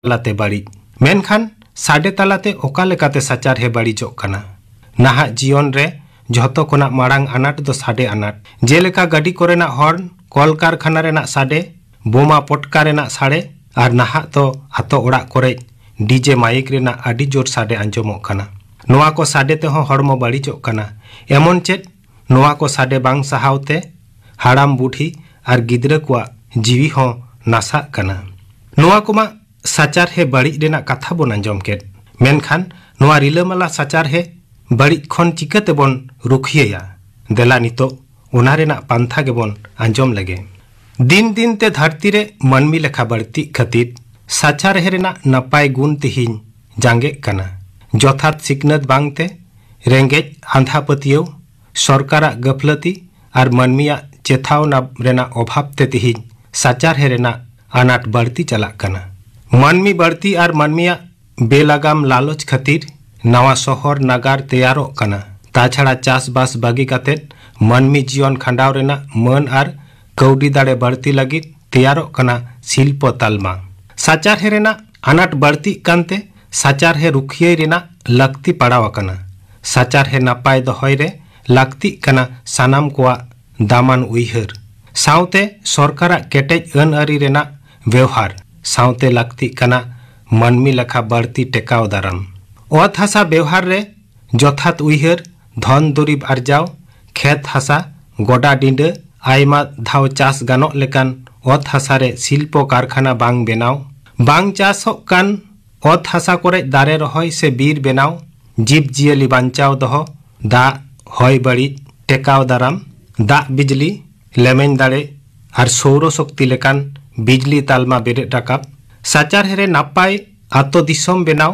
ᱛᱟᱞᱟᱛᱮ ᱵᱟᱹᱲᱤᱡ᱾ ᱢᱮᱱᱠᱷᱟᱱ ᱥᱟᱰᱮ ᱛᱟᱞᱟᱛᱮ ᱚᱠᱟ ᱞᱮᱠᱟᱛᱮ ᱥᱟᱪᱟᱨᱦᱮ ᱵᱟᱹᱲᱤᱡᱚᱜ ᱠᱟᱱᱟ? ᱱᱟᱦᱟᱜ ᱡᱤᱭᱚᱱ ᱨᱮ ᱡᱷᱚᱛᱚ ᱠᱷᱚᱱᱟᱜ ᱢᱟᱲᱟᱝ ᱟᱱᱟᱴ ᱫᱚ ᱥᱟᱰᱮ ᱟᱱᱟᱴ᱾ ᱡᱮᱞᱮᱠᱟ ᱜᱟᱹᱰᱤ ᱠᱚᱨᱮᱱᱟᱜ ᱦᱚᱨᱱ, ᱠᱚᱞᱠᱟᱨᱠᱷᱟᱱᱟ ᱨᱮᱱᱟᱜ ᱥᱟᱰᱮ, ᱵᱳᱢᱟ ᱯᱚᱴᱠᱟ ᱨᱮᱱᱟᱜ ᱥᱟᱰᱮ, ᱟᱨ ᱱᱟᱦᱟᱜ ᱫᱚ ᱟᱛᱳ ᱚᱲᱟᱜ ᱠᱚᱨᱮ ᱰᱤᱡᱮ ᱢᱟᱭᱤᱠ ᱨᱮᱱᱟᱜ ᱟᱹᱰᱤ ᱡᱳᱨ ᱥᱟᱰᱮ ᱟᱸᱡᱚᱢᱚᱜ ᱠᱟᱱᱟ᱾ ᱱᱚᱣᱟ ᱠᱚ ᱥᱟᱰᱮ ᱛᱮᱦᱚᱸ ᱦᱚᱲᱢᱚ ᱵᱟᱹᱲᱤᱡᱚᱜ ᱠᱟᱱᱟ᱾ ᱮᱢᱚᱱ ᱪᱮᱫ ᱱᱚᱣᱟ ᱠᱚ ᱥᱟᱰᱮ ᱵᱟᱝ ᱥᱟᱦᱟᱣ ᱛᱮ ᱦᱟᱲᱟᱢ ᱵᱩᱰᱷᱤ ᱟᱨ ᱜᱤᱫᱽᱨᱟᱹ ᱠᱚᱣᱟᱜ ᱡᱤᱣᱤ ᱦᱚᱸ ᱱᱟᱥᱟᱜ ᱠᱟᱱᱟ᱾ ᱱᱚᱣᱟ ᱠᱚᱢᱟ ᱥᱟᱪᱟᱨᱦᱮ ᱵᱟᱹᱲᱤᱡ ᱨᱮᱱᱟᱜ ᱠᱟᱛᱷᱟ ᱵᱚᱱ ᱟᱸᱡᱚᱢ ᱠᱮᱫ, ᱢᱮᱱᱠᱷᱟᱱ ᱱᱚᱣᱟ ᱨᱤᱞᱟᱹᱢᱟᱞᱟ ᱥᱟᱪᱟᱨᱦᱮ ᱵᱟᱹᱲᱤᱡ ᱠᱷᱚᱱ ᱪᱤᱠᱟᱹ ᱛᱮᱵᱚᱱ ᱨᱩᱠᱷᱤᱭᱟᱹᱭᱟ? ᱫᱮᱞᱟ ᱱᱤᱛᱚᱜ ᱚᱱᱟ ᱨᱮᱱᱟᱜ ᱯᱟᱱᱛᱷᱟ ᱜᱮᱵᱚᱱ ᱟᱸᱡᱚᱢ ᱞᱮᱜᱮ᱾ ᱫᱤᱱ ᱫᱤᱱ ᱛᱮ ᱫᱷᱟᱹᱨᱛᱤ ᱨᱮ ᱢᱟᱹᱱᱢᱤ ᱞᱮᱠᱷᱟ ᱵᱟᱹᱲᱛᱤᱜ ᱠᱷᱟᱹᱛᱤᱨ ᱥᱟᱪᱟᱨᱦᱮ ᱨᱮᱱᱟᱜ ᱱᱟᱯᱟᱭ ᱜᱩᱱ ᱛᱮᱦᱮᱧ ᱡᱟᱸᱜᱮᱜ ᱠᱟᱱᱟ᱾ ᱡᱚᱛᱷᱟᱛ ᱥᱤᱠᱷᱱᱟᱹᱛ ᱵᱟᱝᱛᱮ ᱨᱮᱸᱜᱮᱡ, ᱟᱸᱫᱷᱟ ᱯᱟᱹᱛᱭᱟᱹᱣ, ᱥᱚᱨᱠᱟᱨᱟᱜ ᱜᱟᱹᱯᱷᱞᱟᱹᱛᱤ ᱟᱨ ᱢᱟᱹᱱᱢᱤᱭᱟᱜ ᱪᱮᱛᱷᱟᱣᱱᱟ ᱨᱮᱱᱟᱜ ᱚᱵᱷᱟᱵᱽ ᱛᱮ ᱛᱮᱦᱮᱧ ᱥᱟᱪᱟᱨᱦᱮ ᱨᱮᱱᱟᱜ ᱟᱱᱟᱴ ᱵᱟᱹᱲᱛᱤ ᱪᱟᱞᱟᱜ ᱠᱟᱱᱟ᱾ ᱢᱟᱹᱱᱢᱤ ᱵᱟᱹᱲᱛᱤ ᱟᱨ ᱢᱟᱹᱱᱢᱤᱭᱟᱜ ᱵᱮᱞᱟᱜᱟᱢ ᱞᱟᱞᱚᱪ ᱠᱷᱟᱹᱛᱤᱨ ᱱᱟᱣᱟ ᱥᱚᱦᱚᱨ ᱱᱟᱜᱟᱨ ᱛᱮᱭᱟᱨᱚᱜ ᱠᱟᱱᱟ᱾ ᱛᱟᱪᱷᱟᱲᱟ ᱪᱟᱥᱵᱟᱥ ᱵᱟᱹᱜᱤ ᱠᱟᱛᱮ ᱢᱟᱹᱱᱢᱤ ᱡᱤᱭᱚᱱ ᱠᱷᱟᱸᱰᱟᱣ ᱨᱮᱱᱟᱜ ᱢᱟᱹᱱ ᱟᱨ ᱠᱟᱹᱣᱰᱤ ᱫᱟᱲᱮ ᱵᱟᱹᱲᱛᱤ ᱞᱟᱹᱜᱤᱫ ᱛᱮᱭᱟᱨᱚᱜ ᱠᱟᱱᱟ ᱥᱤᱞᱯᱚ ᱛᱟᱞᱢᱟ᱾ ᱥᱟᱪᱟᱨᱦᱮ ᱨᱮᱱᱟᱜ ᱟᱱᱟᱴ ᱵᱟᱹᱲᱛᱤᱜ ᱠᱟᱱᱛᱮ ᱥᱟᱪᱟᱨᱦᱮ ᱨᱩᱠᱷᱤᱭᱟᱹᱭ ᱨᱮᱱᱟᱜ ᱞᱟᱹᱠᱛᱤ ᱯᱟᱲᱟᱣ ᱟᱠᱟᱱᱟ᱾ ᱥᱟᱪᱟᱨᱦᱮ ᱱᱟᱯᱟᱭ ᱫᱚᱦᱚᱭ ᱨᱮ ᱞᱟᱹᱠᱛᱤᱜ ᱠᱟᱱᱟ ᱥᱟᱱᱟᱢ ᱠᱚᱣᱟᱜ ᱫᱟᱢᱟᱱ ᱩᱭᱦᱟᱹᱨ, ᱥᱟᱶᱛᱮ ᱥᱚᱨᱠᱟᱨᱟᱜ ᱠᱮᱴᱮᱡ ᱟᱹᱱ ᱟᱹᱨᱤ ᱨᱮᱱᱟᱜ ᱵᱮᱣᱦᱟᱨ, ᱥᱟᱶᱛᱮ ᱞᱟᱹᱠᱛᱤᱜ ᱠᱟᱱᱟ ᱢᱟᱹᱱᱢᱤ ᱞᱮᱠᱷᱟ ᱵᱟᱹᱲᱛᱤ ᱴᱮᱠᱟᱣ ᱫᱟᱨᱟᱢ᱾ ᱚᱛ ᱦᱟᱥᱟ ᱵᱮᱣᱦᱟᱨ ᱨᱮ ᱡᱚᱛᱷᱟᱛ ᱩᱭᱦᱟᱹᱨ, ᱫᱷᱚᱱ ᱫᱩᱨᱤᱵ ᱟᱨᱡᱟᱣ, ᱠᱷᱮᱛ ᱦᱟᱥᱟ, ᱜᱚᱰᱟ ᱰᱤᱸᱰᱟᱹ, ᱟᱭᱢᱟ ᱫᱷᱟᱣ ᱪᱟᱥ ᱜᱟᱱᱚᱜ ᱞᱮᱠᱟᱱ ᱚᱛ ᱦᱟᱥᱟ ᱨᱮ ᱥᱤᱞᱯᱚ ᱠᱟᱨᱠᱷᱟᱱᱟ ᱵᱟᱝ ᱵᱮᱱᱟᱣ, ᱵᱟᱝ ᱪᱟᱥᱚᱜ ᱠᱟᱱ ᱚᱛ ᱦᱟᱥᱟ ᱠᱚᱨᱮ ᱫᱟᱨᱮ ᱨᱚᱦᱚᱭ ᱥᱮ ᱵᱤᱨ ᱵᱮᱱᱟᱣ, ᱡᱤᱵᱽ ᱡᱤᱭᱟᱹᱞᱤ ᱵᱟᱧᱪᱟᱣ ᱫᱚᱦᱚ, ᱫᱟᱜ, ᱦᱚᱭ ᱵᱟᱹᱲᱤᱡ ᱴᱮᱠᱟᱣ ᱫᱟᱨᱟᱢ, ᱫᱟᱜ ᱵᱤᱡᱽᱞᱤ, ᱞᱮᱢᱮᱧ ᱫᱟᱲᱮ ᱟᱨ ᱥᱳᱣᱨᱚ ᱥᱚᱠᱛᱤ ᱞᱮᱠᱟᱱ ᱵᱤᱡᱽᱞᱤ ᱛᱟᱞᱢᱟ ᱵᱮᱨᱮᱫ ᱨᱟᱠᱟᱵ, ᱥᱟᱪᱟᱨᱦᱮ ᱨᱮ ᱱᱟᱯᱟᱭ ᱟᱛᱳ ᱫᱤᱥᱚᱢ ᱵᱮᱱᱟᱣ,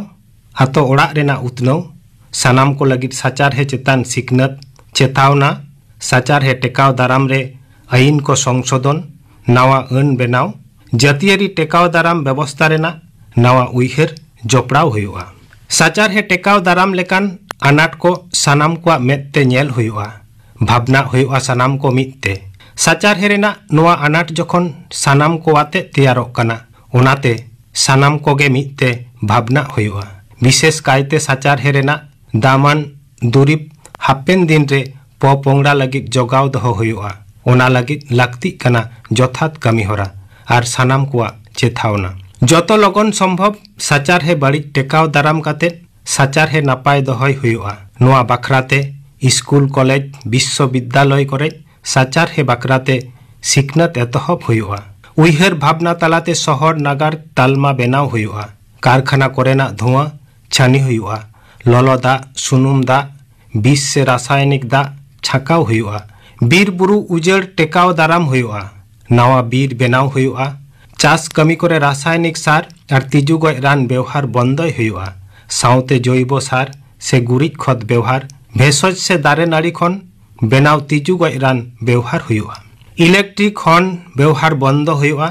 ᱟᱛᱳ ᱚᱲᱟᱜ ᱨᱮᱱᱟᱜ ᱩᱛᱱᱟᱹᱣ, ᱥᱟᱱᱟᱢ ᱠᱚ ᱞᱟᱹᱜᱤᱫ ᱥᱟᱪᱟᱨᱦᱮ ᱪᱮᱛᱟᱱ ᱥᱤᱠᱷᱱᱟᱹᱛ, ᱪᱮᱛᱟᱣᱱᱟ, ᱥᱟᱪᱟᱨᱦᱮ ᱴᱮᱠᱟᱣ ᱫᱟᱨᱟᱢ ᱨᱮ ᱟᱹᱭᱤᱱ ᱠᱚ ᱥᱚᱝᱥᱳᱫᱷᱚᱱ, ᱱᱟᱣᱟ ᱟᱹᱱ ᱵᱮᱱᱟᱣ, ᱡᱟᱹᱛᱤᱭᱟᱹᱨᱤ ᱴᱮᱠᱟᱣ ᱫᱟᱨᱟᱢ ᱵᱮᱵᱚᱥᱛᱟ ᱨᱮᱱᱟᱜ ᱱᱟᱣᱟ ᱩᱭᱦᱟᱹᱨ ᱡᱚᱯᱲᱟᱣ ᱦᱩᱭᱩᱜᱼᱟ᱾ ᱥᱟᱪᱟᱨᱦᱮ ᱴᱮᱠᱟᱣ ᱫᱟᱨᱟᱢ ᱞᱮᱠᱟᱱ ᱟᱱᱟᱴ ᱠᱚ ᱥᱟᱱᱟᱢ ᱠᱚᱣᱟᱜ ᱢᱮᱫ ᱛᱮ ᱧᱮᱞ ᱦᱩᱭᱩᱜᱼᱟ, ᱵᱷᱟᱵᱽᱱᱟ ᱦᱩᱭᱩᱜᱼᱟ ᱥᱟᱱᱟᱢ ᱠᱚ ᱢᱤᱫ ᱛᱮ᱾ ᱥᱟᱪᱟᱨᱦᱮ ᱨᱮᱱᱟᱜ ᱱᱚᱣᱟ ᱟᱱᱟᱴ ᱡᱚᱠᱷᱚᱱ ᱥᱟᱱᱟᱢ ᱠᱚ ᱟᱛᱮ ᱛᱮᱭᱟᱨᱚᱜ ᱠᱟᱱᱟ, ᱚᱱᱟᱛᱮ ᱥᱟᱱᱟᱢ ᱠᱚᱜᱮ ᱢᱤᱫ ᱛᱮ ᱵᱷᱟᱵᱽᱱᱟᱜ ᱦᱩᱭᱩᱜᱼᱟ᱾ ᱵᱤᱥᱮᱥ ᱠᱟᱭᱛᱮ ᱥᱟᱪᱟᱨᱦᱮ ᱨᱮᱱᱟᱜ ᱫᱟᱢᱟᱱ ᱫᱩᱨᱤᱵᱽ ᱦᱟᱯᱮᱱ ᱫᱤᱱ ᱨᱮ ᱯᱚᱯᱚᱝᱲᱟ ᱞᱟᱹᱜᱤᱫ ᱡᱚᱜᱟᱣ ᱫᱚᱦᱚ ᱦᱩᱭᱩᱜᱼᱟ᱾ ᱚᱱᱟ ᱞᱟᱹᱜᱤᱫ ᱞᱟᱹᱠᱛᱤᱜ ᱠᱟᱱᱟ ᱡᱚᱛᱷᱟᱛ ᱠᱟᱹᱢᱤᱦᱚᱨᱟ ᱟᱨ ᱥᱟᱱᱟᱢ ᱠᱚᱣᱟᱜ ᱪᱮᱛᱷᱟᱣᱱᱟ᱾ ᱡᱚᱛᱚ ᱞᱚᱜᱚᱱ ᱥᱚᱢᱵᱷᱚᱵ ᱥᱟᱪᱟᱨᱦᱮ ᱵᱟᱹᱲᱤᱡ ᱴᱮᱠᱟᱣ ᱫᱟᱨᱟᱢ ᱠᱟᱛᱮ ᱥᱟᱪᱟᱨᱦᱮ ᱱᱟᱯᱟᱭ ᱫᱚᱦᱚᱭ ᱦᱩᱭᱩᱜᱼᱟ᱾ ᱱᱚᱣᱟ ᱵᱟᱠᱷᱨᱟᱛᱮ ᱥᱠᱩᱞ, ᱠᱚᱞᱮᱡᱽ, ᱵᱤᱥᱥᱚᱵᱤᱫᱽᱫᱟᱞᱚᱭ ᱠᱚᱨᱮ ᱥᱟᱪᱟᱨᱦᱮ ᱵᱟᱠᱷᱨᱟᱛᱮ ᱥᱤᱠᱷᱱᱟᱹᱛ ᱮᱛᱚᱦᱚᱵ ᱦᱩᱭᱩᱜᱼᱟ᱾ ᱩᱭᱦᱟᱹᱨ ᱵᱷᱟᱵᱽᱱᱟ ᱛᱟᱞᱟᱛᱮ ᱥᱚᱦᱚᱨ ᱱᱟᱜᱟᱨ ᱛᱟᱞᱢᱟ ᱵᱮᱱᱟᱣ ᱦᱩᱭᱩᱜᱼᱟ᱾ ᱠᱟᱨᱠᱷᱟᱱᱟ ᱠᱚᱨᱮᱱᱟᱜ ᱫᱷᱩᱣᱟᱹ ᱪᱷᱟᱹᱱᱤ ᱦᱩᱭᱩᱜᱼᱟ᱾ ᱞᱚᱞᱚ ᱫᱟᱜ, ᱥᱩᱱᱩᱢ ᱫᱟᱜ, ᱵᱤᱥ ᱥᱮ ᱨᱟᱥᱟᱭᱚᱱᱤᱠ ᱫᱟᱜ ᱪᱷᱟᱠᱟᱣ ᱦᱩᱭᱩᱜᱼᱟ᱾ ᱵᱤᱨ ᱵᱩᱨᱩ ᱩᱡᱟᱹᱲ ᱴᱮᱠᱟᱣ ᱫᱟᱨᱟᱢ ᱦᱩᱭᱩᱜᱼᱟ᱾ ᱱᱟᱣᱟ ᱵᱤᱨ ᱵᱮᱱᱟᱣ ᱦᱩᱭᱩᱜᱼᱟ᱾ ᱪᱟᱥ ᱠᱟᱹᱢᱤ ᱠᱚᱨᱮ ᱨᱟᱥᱟᱭᱚᱱᱤᱠ ᱥᱟᱨ ᱟᱨ ᱛᱤᱡᱩ ᱜᱚᱡ ᱨᱟᱱ ᱵᱮᱣᱦᱟᱨ ᱵᱚᱱᱫᱚᱭ ᱦᱩᱭᱩᱜᱼᱟ᱾ ᱥᱟᱶᱛᱮ ᱡᱚᱭᱵᱚ ᱥᱟᱨ ᱥᱮ ᱜᱩᱨᱤᱡ ᱠᱷᱚᱛ ᱵᱮᱣᱦᱟᱨ, ᱵᱷᱮᱥᱚᱡ ᱥᱮ ᱫᱟᱨᱮ ᱱᱟᱹᱲᱤ ᱠᱷᱚᱱ ᱵᱮᱱᱟᱣ ᱛᱤᱡᱩ ᱜᱚᱡ ᱨᱟᱱ ᱵᱮᱣᱦᱟᱨ ᱦᱩᱭᱩᱜᱼᱟ᱾ ᱤᱞᱮᱠᱴᱨᱤᱠ ᱦᱚᱨᱱ ᱵᱮᱣᱦᱟᱨ ᱵᱚᱱᱫᱚ ᱦᱩᱭᱩᱜᱼᱟ᱾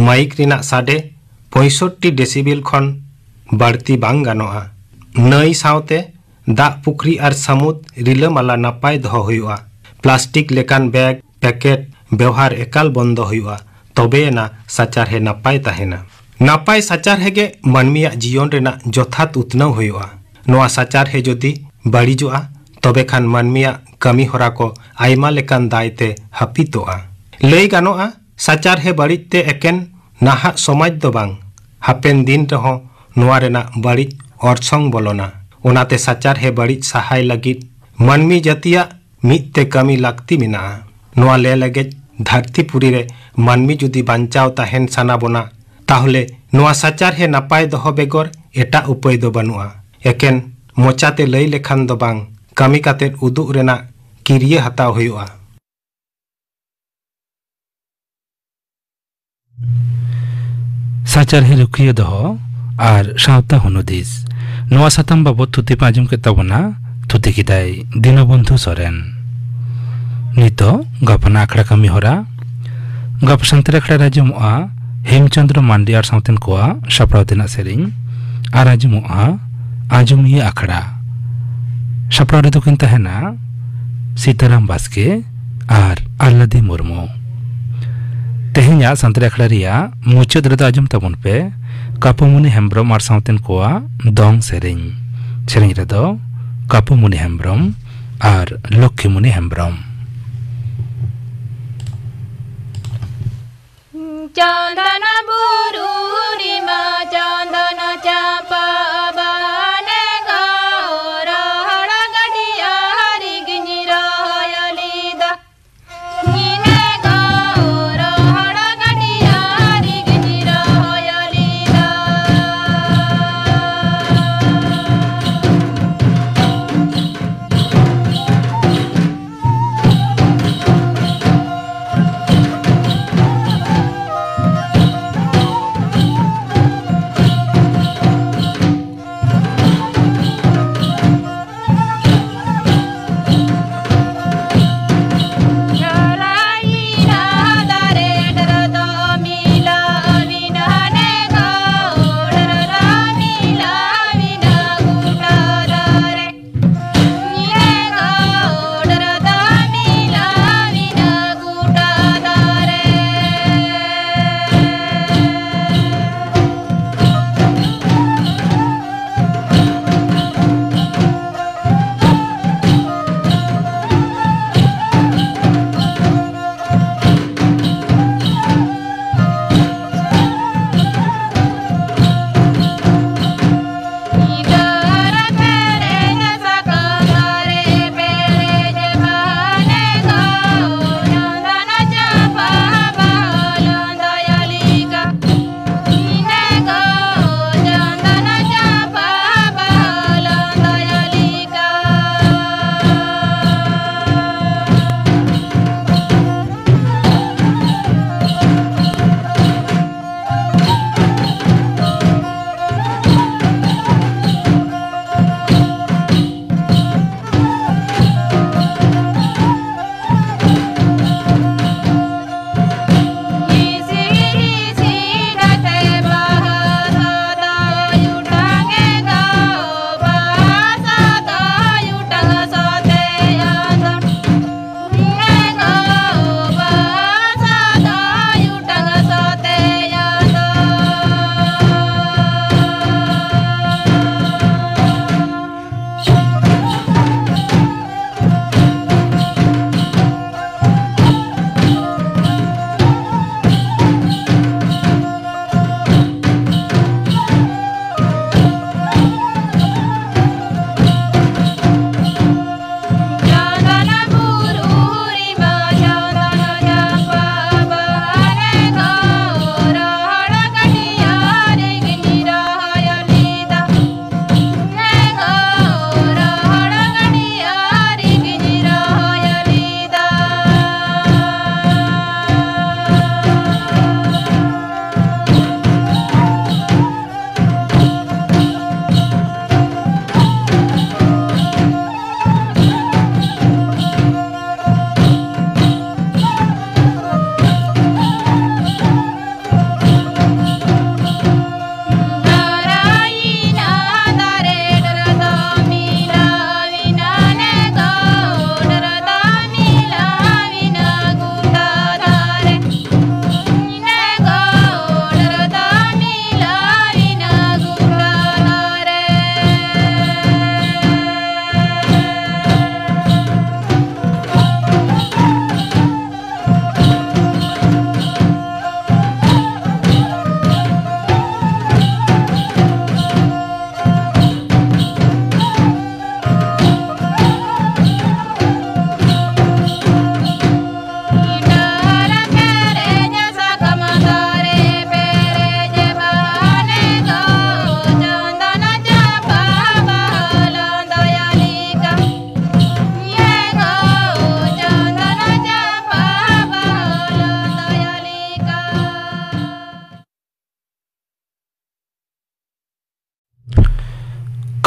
ᱢᱟᱭᱤᱠ ᱨᱮᱱᱟᱜ ᱥᱟᱰᱮ ᱯᱚᱸᱭᱥᱚᱴᱴᱤ ᱰᱮᱥᱤᱵᱮᱞ ᱠᱷᱚᱱ ᱵᱟᱹᱲᱛᱤ ᱵᱟᱝ ᱜᱟᱱᱚᱜᱼᱟ᱾ ᱱᱟᱹᱭ ᱥᱟᱶᱛᱮ ᱫᱟᱜ ᱯᱩᱠᱷᱨᱤ ᱟᱨ ᱥᱟᱹᱢᱩᱫ ᱨᱤᱞᱟᱹᱢᱟᱞᱟ ᱱᱟᱯᱟᱭ ᱫᱚᱦᱚ ᱦᱩᱭᱩᱜᱼᱟ᱾ ᱯᱞᱟᱥᱴᱤᱠ ᱞᱮᱠᱟᱱ ᱵᱮᱜᱽ, ᱯᱮᱠᱮᱴ ᱵᱮᱣᱦᱟᱨ ᱮᱠᱟᱞ ᱵᱚᱱᱫᱚ ᱦᱩᱭᱩᱜᱼᱟ, ᱛᱚᱵᱮᱭᱮᱱᱟ ᱥᱟᱪᱟᱨᱦᱮ ᱱᱟᱯᱟᱭ ᱛᱟᱦᱮᱱᱟ᱾ ᱱᱟᱯᱟᱭ ᱥᱟᱪᱟᱨᱦᱮ ᱜᱮ ᱢᱟᱹᱱᱢᱤᱭᱟᱜ ᱡᱤᱭᱚᱱ ᱨᱮᱱᱟᱜ ᱡᱚᱛᱷᱟᱛ ᱩᱛᱱᱟᱹᱣ ᱦᱩᱭᱩᱜᱼᱟ᱾ ᱱᱚᱣᱟ ᱥᱟᱪᱟᱨᱦᱮ ᱡᱩᱫᱤ ᱵᱟᱹᱲᱤᱡᱚᱜᱼᱟ, ᱛᱚᱵᱮ ᱠᱷᱟᱱ ᱢᱟᱹᱱᱢᱤᱭᱟᱜ ᱠᱟᱹᱢᱤ ᱦᱚᱨᱟ ᱠᱚ ᱟᱭᱢᱟ ᱞᱮᱠᱟᱱ ᱫᱟᱭ ᱛᱮ ᱦᱟᱹᱯᱤᱫᱚᱜᱼᱟ᱾ ᱞᱟᱹᱭ ᱜᱟᱱᱚᱜᱼᱟ, ᱥᱟᱪᱟᱨᱦᱮ ᱵᱟᱹᱲᱤᱡ ᱛᱮ ᱮᱠᱮᱱ ᱱᱟᱦᱟᱜ ᱥᱚᱢᱟᱡᱽ ᱫᱚ ᱵᱟᱝ, ᱦᱟᱯᱮᱱ ᱫᱤᱱ ᱨᱮᱦᱚᱸ ᱱᱚᱣᱟ ᱨᱮᱱᱟᱜ ᱵᱟᱹᱲᱤᱡ ᱚᱨᱥᱚᱝ ᱵᱚᱞᱚᱱᱟ᱾ ᱚᱱᱟᱛᱮ ᱥᱟᱪᱟᱨᱦᱮ ᱵᱟᱹᱲᱤᱡ ᱥᱟᱦᱟᱭ ᱞᱟᱹᱜᱤᱫ ᱢᱟᱹᱱᱢᱤ ᱡᱟᱹᱛᱤᱭᱟᱜ ᱢᱤᱫ ᱛᱮ ᱠᱟᱹᱢᱤ ᱞᱟᱹᱠᱛᱤ ᱢᱮᱱᱟᱜᱼᱟ᱾ ᱱᱚᱣᱟ ᱞᱮ ᱞᱮᱜᱮᱡ ᱫᱷᱟᱹᱨᱛᱤ ᱯᱩᱨᱤ ᱨᱮ ᱢᱟᱹᱱᱢᱤ ᱡᱩᱫᱤ ᱵᱟᱧᱪᱟᱣ ᱛᱟᱦᱮᱱ ᱥᱟᱱᱟ ᱵᱚᱱᱟ, ᱛᱟᱦᱚᱞᱮ ᱱᱚᱣᱟ ᱥᱟᱪᱟᱨᱦᱮ ᱱᱟᱯᱟᱭ ᱫᱚᱦᱚ ᱵᱮᱜᱚᱨ ᱮᱴᱟᱜ ᱩᱯᱟᱹᱭ ᱫᱚ ᱵᱟᱹᱱᱩᱜᱼᱟ᱾ ᱮᱠᱮᱱ ᱢᱚᱪᱟᱛᱮ ᱞᱟᱹᱭ ᱞᱮᱠᱷᱟᱱ ᱫᱚ ᱵᱟᱝ, ᱠᱟᱹᱢᱤ ᱠᱟᱛᱮ ᱩᱫᱩᱜ ᱨᱮᱱᱟᱜ ᱠᱤᱨᱤᱭᱟᱹ ᱦᱟᱛᱟᱣ ᱦᱩᱭᱩᱜᱼᱟ᱾ ᱥᱟᱪᱟᱨᱦᱮ ᱨᱩᱠᱷᱤᱭᱟᱹ ᱫᱚᱦᱚ ᱟᱨ ᱥᱟᱶᱛᱟ ᱦᱩᱱᱩᱫᱤᱥ, ᱱᱚᱣᱟ ᱥᱟᱛᱟᱢ ᱵᱟᱵᱚᱛ ᱛᱷᱩᱛᱤ ᱯᱮ ᱟᱸᱡᱚᱢ ᱠᱮᱫ ᱛᱟᱵᱚᱱᱟ᱾ ᱛᱷᱩᱛᱤ ᱠᱮᱫᱟᱭ ᱫᱤᱱᱚᱵᱚᱱᱫᱷᱩ ᱥᱚᱨᱮᱱ᱾ ᱱᱤᱛᱚᱜ ᱜᱟᱯᱟᱱ ᱟᱠᱷᱲᱟ ᱠᱟᱹᱢᱤ ᱦᱚᱨᱟ᱾ ᱜᱟᱯᱟ ᱥᱟᱱᱛᱟᱲ ᱟᱠᱷᱲᱟ ᱨᱮ ᱟᱸᱡᱚᱢᱚᱜᱼᱟ ᱦᱮᱢᱪᱚᱸᱫᱽᱨᱚ ᱢᱟᱱᱰᱤ ᱟᱨ ᱥᱟᱶᱛᱮᱱ ᱠᱚᱣᱟᱜ ᱥᱟᱯᱲᱟᱣ ᱛᱮᱱᱟᱜ ᱥᱮᱨᱮᱧ, ᱟᱨ ᱟᱸᱡᱚᱢᱚᱜᱼᱟ ᱟᱸᱡᱚᱢᱤᱭᱟᱹ ᱟᱠᱷᱲᱟ᱾ ᱥᱟᱯᱲᱟᱣ ᱨᱮᱫᱚ ᱠᱤᱱ ᱛᱟᱦᱮᱱᱟ ᱥᱤᱛᱟᱨᱟᱢ ᱵᱟᱥᱠᱮ ᱟᱨ ᱟᱞᱞᱟᱫᱤ ᱢᱩᱨᱢᱩ᱾ ᱛᱮᱦᱮᱧᱟᱜ ᱥᱟᱱᱛᱟᱲᱤ ᱟᱠᱷᱲᱟ ᱨᱮᱭᱟᱜ ᱢᱩᱪᱟᱹᱫ ᱨᱮᱫᱚ ᱟᱸᱡᱚᱢ ᱛᱟᱵᱚᱱ ᱯᱮ ᱠᱟᱯᱩᱢᱩᱱᱤ ᱦᱮᱢᱵᱨᱚᱢ ᱟᱨ ᱥᱟᱶᱛᱮᱱ ᱠᱚᱣᱟᱜ ᱫᱚᱝ ᱥᱮᱨᱮᱧ᱾ ᱥᱮᱨᱮᱧ ᱨᱮᱫᱚ ᱠᱟᱯᱩᱢᱩᱱᱤ ᱦᱮᱢᱵᱨᱚᱢ ᱟᱨ ᱞᱚᱠᱠᱷᱤᱢᱩᱱᱤ ᱦᱮᱢᱵᱨᱚᱢ᱾ ᱪᱚᱱᱫᱚᱱ ᱵᱩᱨᱩ ᱨᱮᱢᱟ ᱪᱚᱱᱫᱚᱱ ᱪᱟᱢᱯᱟ ᱵᱟᱦᱟᱱᱮ ᱜᱚ ᱨᱚᱦᱚᱲ ᱜᱟᱹᱰᱤᱭᱟᱹ ᱨᱮᱜᱤᱧ ᱨᱚᱦᱚᱭ ᱞᱮᱫᱟ᱾ ᱧᱤᱢᱮ ᱜᱚ ᱨᱚᱦᱚᱲ ᱜᱟᱹᱰᱤᱭᱟᱹ ᱨᱮᱜᱤᱧ ᱨᱚᱦᱚᱭ ᱞᱮᱫᱟ᱾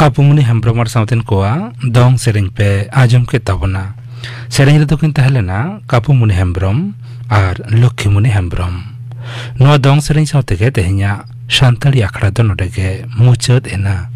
ᱠᱟᱯᱩᱢᱩᱱᱤ ᱦᱮᱢᱵᱽᱨᱚᱢ ᱟᱨ ᱥᱟᱶᱛᱮᱱ ᱠᱚᱣᱟᱜ ᱫᱚᱝ ᱥᱮᱨᱮᱧ ᱯᱮ ᱟᱸᱡᱚᱢ ᱠᱮᱫ ᱛᱟᱵᱚᱱᱟ᱾ ᱥᱮᱨᱮᱧ ᱨᱮᱫᱚ ᱠᱤᱱ ᱛᱟᱦᱮᱸ ᱞᱮᱱᱟ ᱠᱟᱯᱩᱢᱩᱱᱤ ᱦᱮᱢᱵᱽᱨᱚᱢ ᱟᱨ ᱞᱚᱠᱠᱷᱤᱢᱩᱱᱤ ᱦᱮᱢᱵᱽᱨᱚᱢ᱾ ᱱᱚᱣᱟ ᱫᱚᱝ ᱥᱮᱨᱮᱧ ᱥᱟᱶ ᱛᱮᱜᱮ ᱛᱮᱦᱮᱧᱟᱜ ᱥᱟᱱᱛᱟᱲᱤ ᱟᱠᱷᱲᱟ ᱫᱚ ᱱᱚᱰᱮ ᱜᱮ ᱢᱩᱪᱟᱹᱫ ᱮᱱᱟ᱾